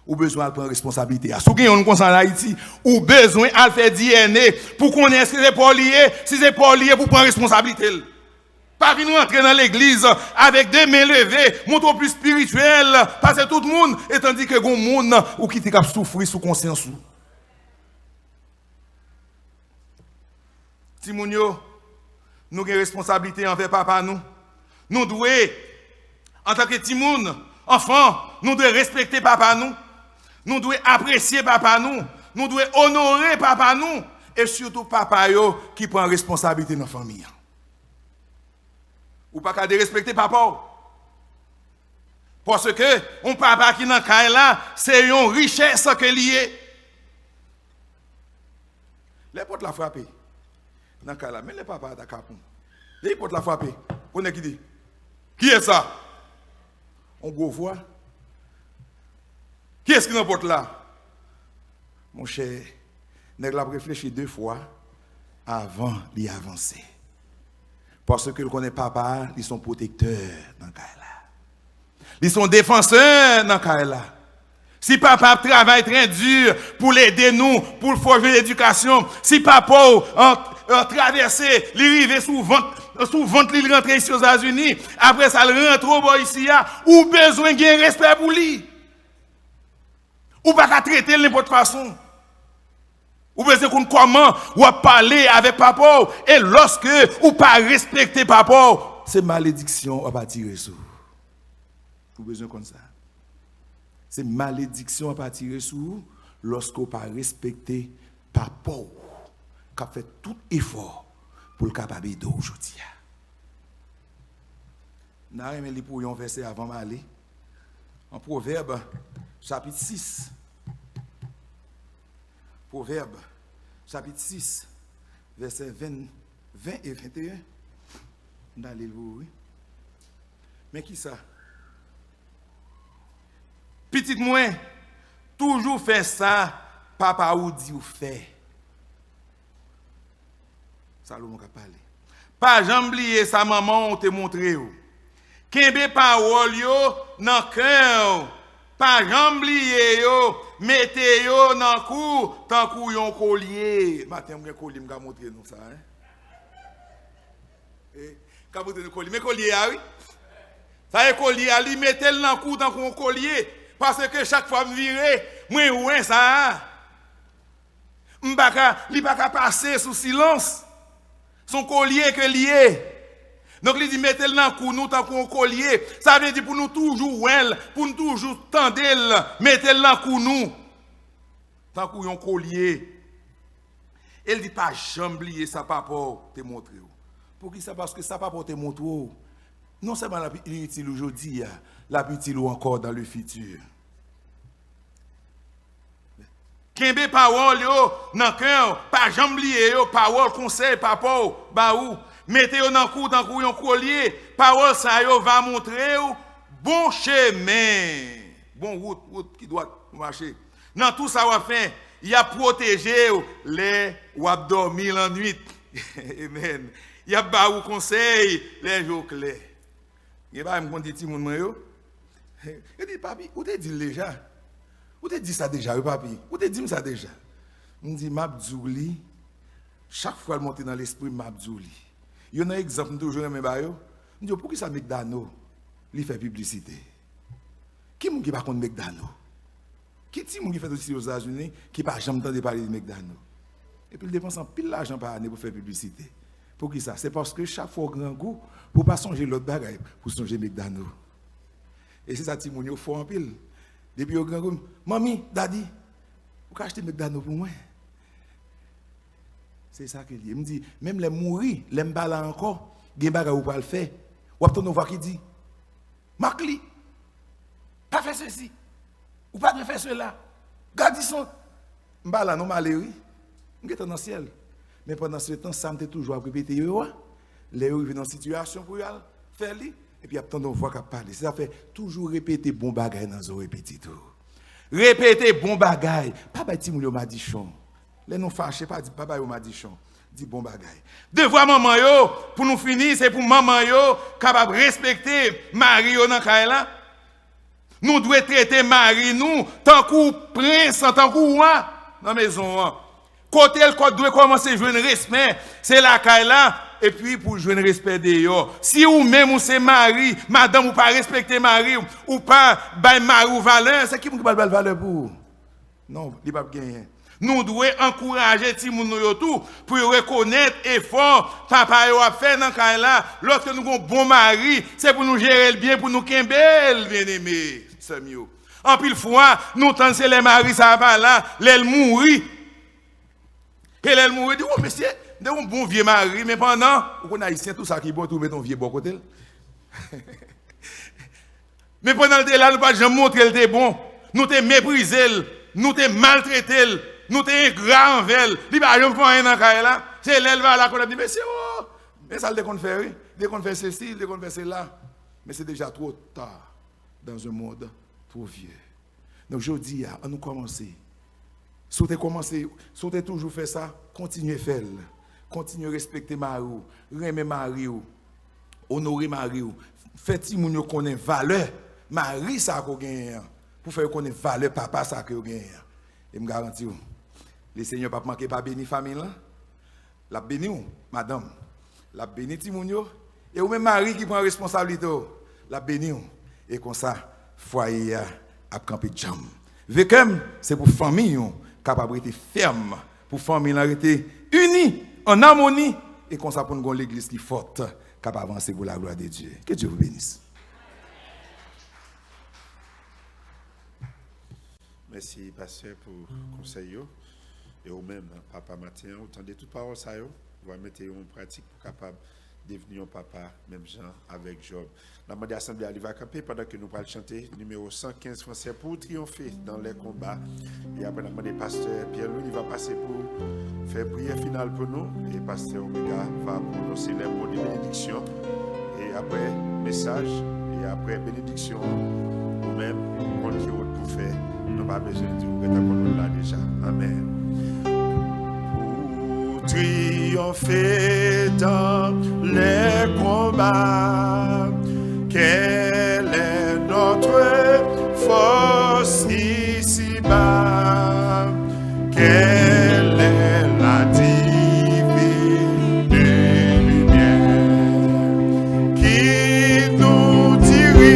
Ou bezwen al pran responsablite a. Si w gen youn konsa ann Ayiti, ou bezwen al fè D N A pou konnen èske se pa w li ye. Si se pa w li ye, pou pran responsablite l. Pa vin rantre nan legliz avèk de men leve, montre w plis espirityèl pase tout moun, e tandis ke gen moun ou kite k ap soufri sou konsyans ou. Timoun yo, nou gen responsablite anvè papa nou. Nou dwe, antanke timoun, anfan, nou dwe respekte papa nou. Nou dwe apresye papa nou. Nou dwe onore papa nou. E sitou papa yo ki pran responsablite nan fanmi an. Ou pa ka derespekte papa w. Paske yon papa ki nan kay la, se yon richès ke li ye. Lè pòt la frape nan kay la, men lè papa a ta kapon. Lè pòt la frape, konnen ki di, "Kiyès sa?" Yon gwo vwa. "Kiyès ki nan pòt la?" Monchè, nèg la ap reflechi de fwa avan li avanse. Paske l konnen papa a, li se yon pwotektè nan kay la. Li se yon defansè nan kay la. Si papa ap travay trè di pou l ede nou, pou l fè w jwenn edikasyon, si papa w, an, an travèse, li rive sou vant, sou vant li, li rantre isi Ozetazini, apre sa, l rantre w bò isi a, ou bezwen gen respè pou li. Ou pa ka trete l nenpòt fason. Ou bezwen konn kòman w ap pale avèk papa w. E lòske ou pa respekte papa w, se malediksyon w ap atire sou ou. Ou bezwen konn sa. Se malediksyon w ap atire sou ou lòske w pa respekte papa w k ap fè tout efò pou l kapab ede w jodi a. M ta renmen li pou yon vèsè avan m ale. An Pwovèb, chapit sis. Pwovèb, chapit sis, vèsè ven, ven e venteyen. M ta li l pou ou, wi. Men ki sa? Pitit mwen, toujou fè sa papa ou di w fè. Salomon k ap pale. Pa janm bliye sa manman w te montre w. Kenbe pawòl yo nan kè w. Pa janm bliye yo. Mete yo nan kou w tankou yon kolye. Maten, mwen gen kolye, m ka montre nou sa, en. E, ka montre nou kolye. Men kolye a, wi. Sa e kolye a, li mete l nan kou tankou yon kolye. Paske chak fwa m vire, mwen wè sa a. M pa ka, li pa ka pase sou silans. Se yon kolye ke l ye. Donk, li di, mete l nan kou nou tankou yon kolye. Sa vle di pou nou toujou wè l, pou nou toujou tande l, mete l nan kou nou. Tankou yon kolye. E l di, pa janm bliye sa papa w te montre w. Poukisa? Paske sa papa w te montre w, non sèlman l ap itil ou jodi a, l ap itil ou ankò dans le futur. Kenbe pawòl yo nan kè w, pa janm bliye yo, pawòl, konsèy papa w ba ou. Mete yo nan kou w tankou yon kolye. Pawòl sa yo va montre w bon chemen, bon wout, wout ki dwat pou mache. Nan tou sa w ap fè, y ap pwoteje w lè w ap dòmi lannwit. Amen. Y ap ba ou konsèy lè je w klè. Gen bagay m konn di timoun mwen yo. Yo di, "Papi, ou te di l deja. Ou te di sa deja, wi, papi. Ou te di m sa deja." M di, "M ap di w li. Chak fwa l monte nan lespri m, m ap di w li." Youn nan egzanp m toujou renmen ba yo, m di yo, "Poukisa Mekdano, li fè piblisite? Ki moun ki pa konn Mekdano? Ki timoun ki fèt osisi Ozetazini ki pa janm tande pale de Mekdano?" Epi l depanse anpil lajan pa ane pou fè piblisite. Poukisa? Se paske chak fwa w grangou, pou w pa sonje lòt bagay, pou w sonje Mekdano. E se sa timoun yo fò anpil. Depi yo grangou, "Manmi, dadi, ou ka achte Mekdano pou mwen?" Se sa ke l ye. M di, menm lè m mouri, lè m pa la ankò, gen bagay ou pral fè. W ap tande yon vwa ki di, "Makli, pa fè sesi. Ou pa dwe fè sela. Gadison." M pa la non, m ale wi. M gentan nan syèl. Men pandan se tan, sa m te toujou ap repete yo a, lè yo rive nan sitiyasyon pou y al fè li, epi y ap tande yon vwa k ap pale. Se sa fè, toujou repete bon bagay nan zòrèy pitit ou. Repete bon bagay. Pa bay timoun yo madichon. Lè nou fache, pa di, pa ba yo madichon. Di bon bagay. Devwa manman yo, pou nou fini, se pou manman yo kapab respekte mari yo nan kay la. Nou dwe trete mari nou tankou prens, tankou wa nan mezon an. Kote l kò dwe kòmanse jwenn respè, se lakay la, epi pou jwenn respè deyò. Si ou menm ou se mari, madanm ou pa respekte mari w, ou pa bay mari w valè, se ki moun ki pral bay valè pou ou? Non, li p ap genyen. Nou dwe ankouraje timoun nou yo tou pou yo rekonèt efò papa yo ap fè nan kay la. Lòske nou gon bon mari, se pou nou jere l byen, pou nou kenbe l, byeneme sè m yo. Anpil fwa, nou tann se lè mari sa a pa la, lè l mouri. E lè l mouri, di, "O, mesye, m te gon bon vye mari," men pandan, ou konn Ayisyen, tou sa ki bon, tou met yon vye bò kote l. Men pandan l te la, nou pa t janm montre l te bon. Nou te meprize l. Nou te maltrete l. Nou te engra anvè l. Li pa janm fè anyen nan kay la. Se lè l va la kounye a di, "Mesye, o, men sa l te konn fè, wi. Li te konn fè sesi, li te konn fè sela." Men se deja twò ta dans un monde trop vieux. Donk, jodi a, ann nou kòmanse. Si w te kòmanse, si w te toujou fè sa, kontinye fè l. Kontinye respekte mari w, renmen mari w, onore mari w. Fè timoun yo konnen valè mari sa a ke w genyen an, pou fè yo konnen valè papa sa a ke yo genyen an. E m garanti w, Lesenyè p ap manke pa beni fanmi lan. L ap beni w, madanm. L ap beni timoun yo. E ou menm mari ki pran responsablite w, l ap beni w. E konsa, fwaye a ap kanpe djanm. Ve kè m, se pou fanmi w kapab rete fèm, pou fanmi lan rete ini, an amoni, e konsa pou n gon legliz ki fòt, k ap avanse pou la gloire de Dieu. Que Dieu vous bénisse. Mèsi, pastè, pou konsèy yo. E ou menm, papa, maten an, ou tande tout pawòl sa yo, ou va mete yo an pratik pou kapab devni yon papa menm jan avèk Jòb. N ap mande asanble a, li va kanpe pandan ke nou pral chante nimewo san kenz fransè, Pour triompher dans les combats. E apre, n ap mande pastè Pierre Louis, li va pase pou fè priyè final pou nou. E pastè Omega va pwononse lè mo de benediksyon. E apre mesaj, e apre benediksyon, ou menm, ou konn ki wout pou fè. Nou pa bezwen di ou gentan konn wout la deja. Amèn. Pour triompher dans les combats, quelle est notre force ici-bas? Quelle est la divine lumière qui nous dirige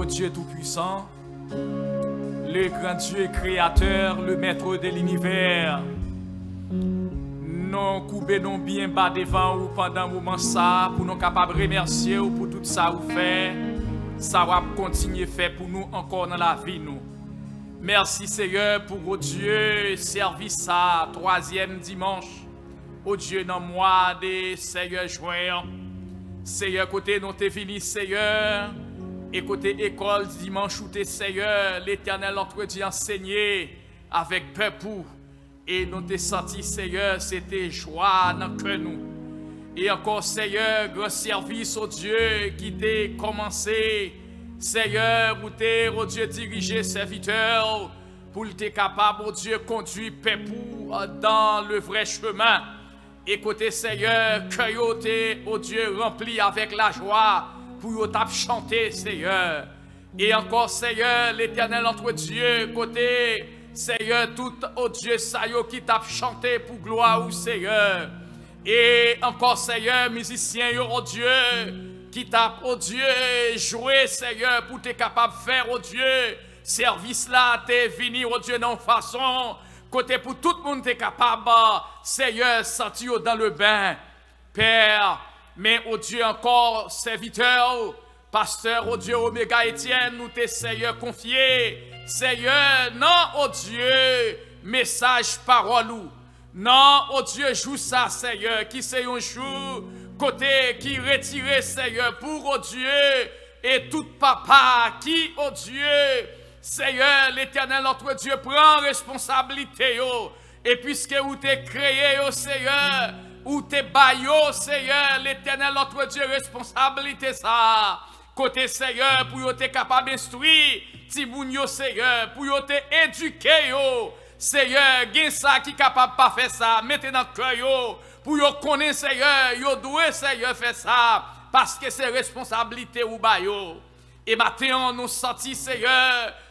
Dieu Tout-Puissant, le grand Dieu créateur, le maître de l'univers, nou koube nou byen ba devan ou pandan moman sa a pou nou kapab remèsye ou pou tout sa ou fè, sa w ap kontinye fè pou nou ankò nan lavi nou. Mèsi, Seyè, pou, o Dye, sèvis sa a, twazyèm dimanch, o Dye, nan mwa de, Seyè, jen an. Seyè, kote nou te vini, Seyè, e kote ekòl dimanch ou te, Seyè, Letènèl, Notre Dieu, ansenye avèk pèp ou, e nou te santi, Seyè, se te jwa nan kè nou. E ankò, Seyè, gran sèvis, o Dye, ki te kòmanse, Seyè, ou te, o Dye, dirije sèvitè w pou l te kapab, o Dye, kondui pèp ou, euh, dans le vrai chemin. E kote, Seyè, kè yo te, o Dye, ranpli avèk lajwa pou yo t ap chante, Seyè. E ankò, Seyè, Letènèl, Notre Dieu, kote, Seyè, tout, o Dye, sa yo ki t ap chante pou glwa ou, Seyè. E ankò, Seyè, mizisyen yo, o Dye, ki t ap, o Dye, jwe, Seyè, pou te kapab fè, o Dye, sèvis la te vini, o Dye, nan yon fason kote pou tout moun te kapab, Seyè, santi yo dans le bain. Pè, men, o Dye, ankò, sèvitè w, pastè, o Dye, Omega Etienne, ou te, Seyè, konfye, Seyè, nan, o Dye, mesaj pawòl ou. Nan, o Dye, jou sa, Seyè, ki se yon jou kote ki retire, Seyè, pou, o Dye, e tout papa ki, o Dye, Seyè, Letènèl, Notre Dieu, pran responsablite yo. E piske ou te kreye yo, Seyè, ou te ba yo, Seyè, Letènèl, Notre Dieu, responsablite sa a. Kote, Seyè, pou yo te kapab enstwi timoun yo, Seyè, pou yo te edike yo. Seyè, gen sa ki kapab pa fè sa, mete nan kè yo, pou yo konnen, Seyè, yo dwe, Seyè, fè sa, paske se responsablite ou ba yo. E maten an, nou santi, Seyè,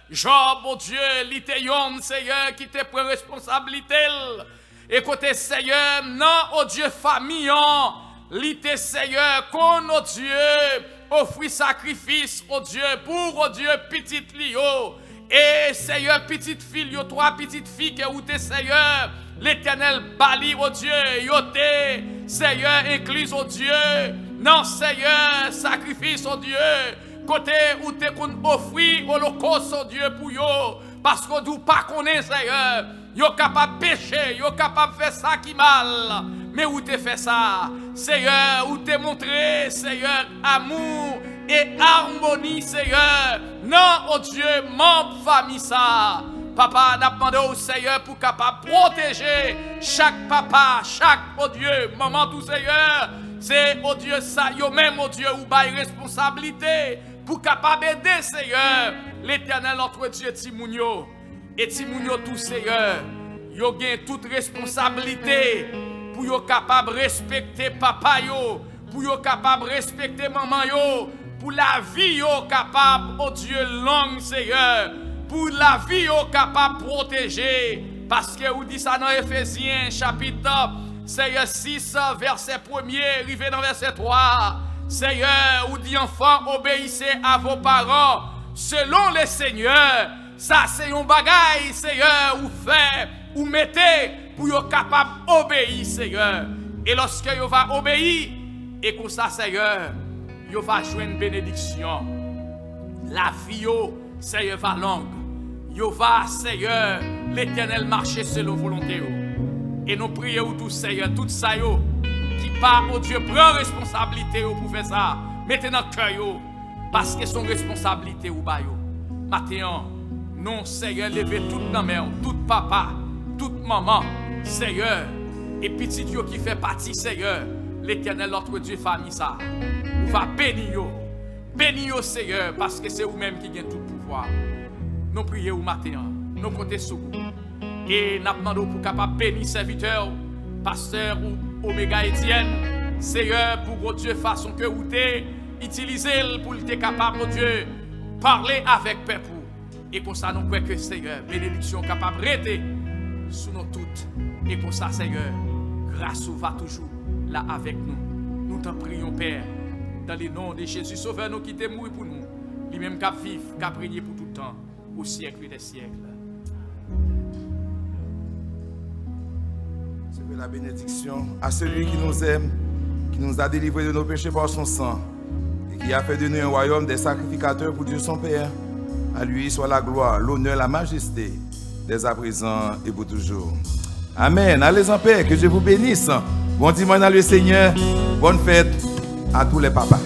Jòb, o Dye, li te yonn, Seyè, ki te pran responsablite l. E kote, Seyè, nan, o Dye, fanmi an, li te, Seyè, konn, o Dye, ofri sakrifis, o Dye, pou, o Dye, pitit li yo. E, Seyè, pitit fi l yo, twa pitit fi ke ou te, Seyè, Letènèl ba li, o Dye, yo te, Seyè, enkli, o Dye, nan, Seyè, sakrifis, o Dye, kote ou te konn ofri olokòs, o Dye, pou yo, paske w di w pa konnen, Seyè, yo kapab peche, yo kapab fè sa ki mal, men ou te fè sa. Seyè, ou te montre, Seyè, amou e amoni, Seyè, nan, o Dye, manm fanmi sa a. Papa, n ap mande w, Seyè, pou kapab pwoteje chak papa, chak, o Dye, manman tou, Seyè. Se, o Dye, sa yo menm, o Dye, ou bay responsablite pou kapab ede, Seyè, Letènèl, Notre Dieu, timoun yo. E timoun yo tou, Seyè, yo gen tout responsablite pou yo kapab respekte papa yo, pou yo kapab respekte manman yo, pou lavi yo kapab, o Dye, long, Seyè, pou lavi yo kapab pwoteje. Paske ou di sa nan Efezyen, chapit, Seyè, sis, vèsè premye, rive nan vèsè twa. Seyè, ou di, enfants, obéissez à vos parents selon le Seigneur. Sa se yon bagay, Seyè, ou fè, ou mete pou yo kapab obeyi, Seyè. E lòske yo va obeyi, e konsa, Seyè, yo va jwenn benediksyon. Lavi yo, Seyè, va long. Yo va, Seyè, Letènèl, mache selon volonte yo. E nou priye ou tou, Seyè, tout sa yo ki pa, o Dye, pran responsablite yo pou fè sa, mete nan kè yo, paske se yon responsablite ou ba yo. Maten an, nou, Seyè, leve tout nan men w, tout papa, tout manman, Seyè, e pitit yo ki fè pati, Seyè, Letènèl, Notre Dieu, fanmi sa a. Ou va beni yo. Beni yo, Seyè, paske se ou menm ki gen tout pouvwa. Nou priye ou maten an. Nou konte sou ou. E n ap mande w pou kapab beni sèvitè w, pastè ou Omega Etienne, Seyè, pou, o Dye, fason ke ou te itilize l pou l te kapab, o Dye, pale avèk pèp ou. E konsa nou kwè ke, Seyè, benediksyon kapab rete sou nou tout. E konsa, Seyè, gras ou va toujou la avèk nou. Nou t'en prions, Père, dans le nom de Jésus, Sovè nou ki te mouri pou nou. Li menm k ap viv, k ap renye pou tout tan, au siècle des siècles. Recevez la bénédiction à celui qui nous aime, qui nous a délivrés de nos péchés par son sang, et qui a fait de nous un royaume des sacrificateurs pour Dieu son Père. À lui soit la gloire, l'honneur, la majesté, dès à présent et pour toujours. Amen. Allez en paix, que Dieu vous bénisse. Bon dimanche dans le Seigneur. Bonne fête à tous les papas.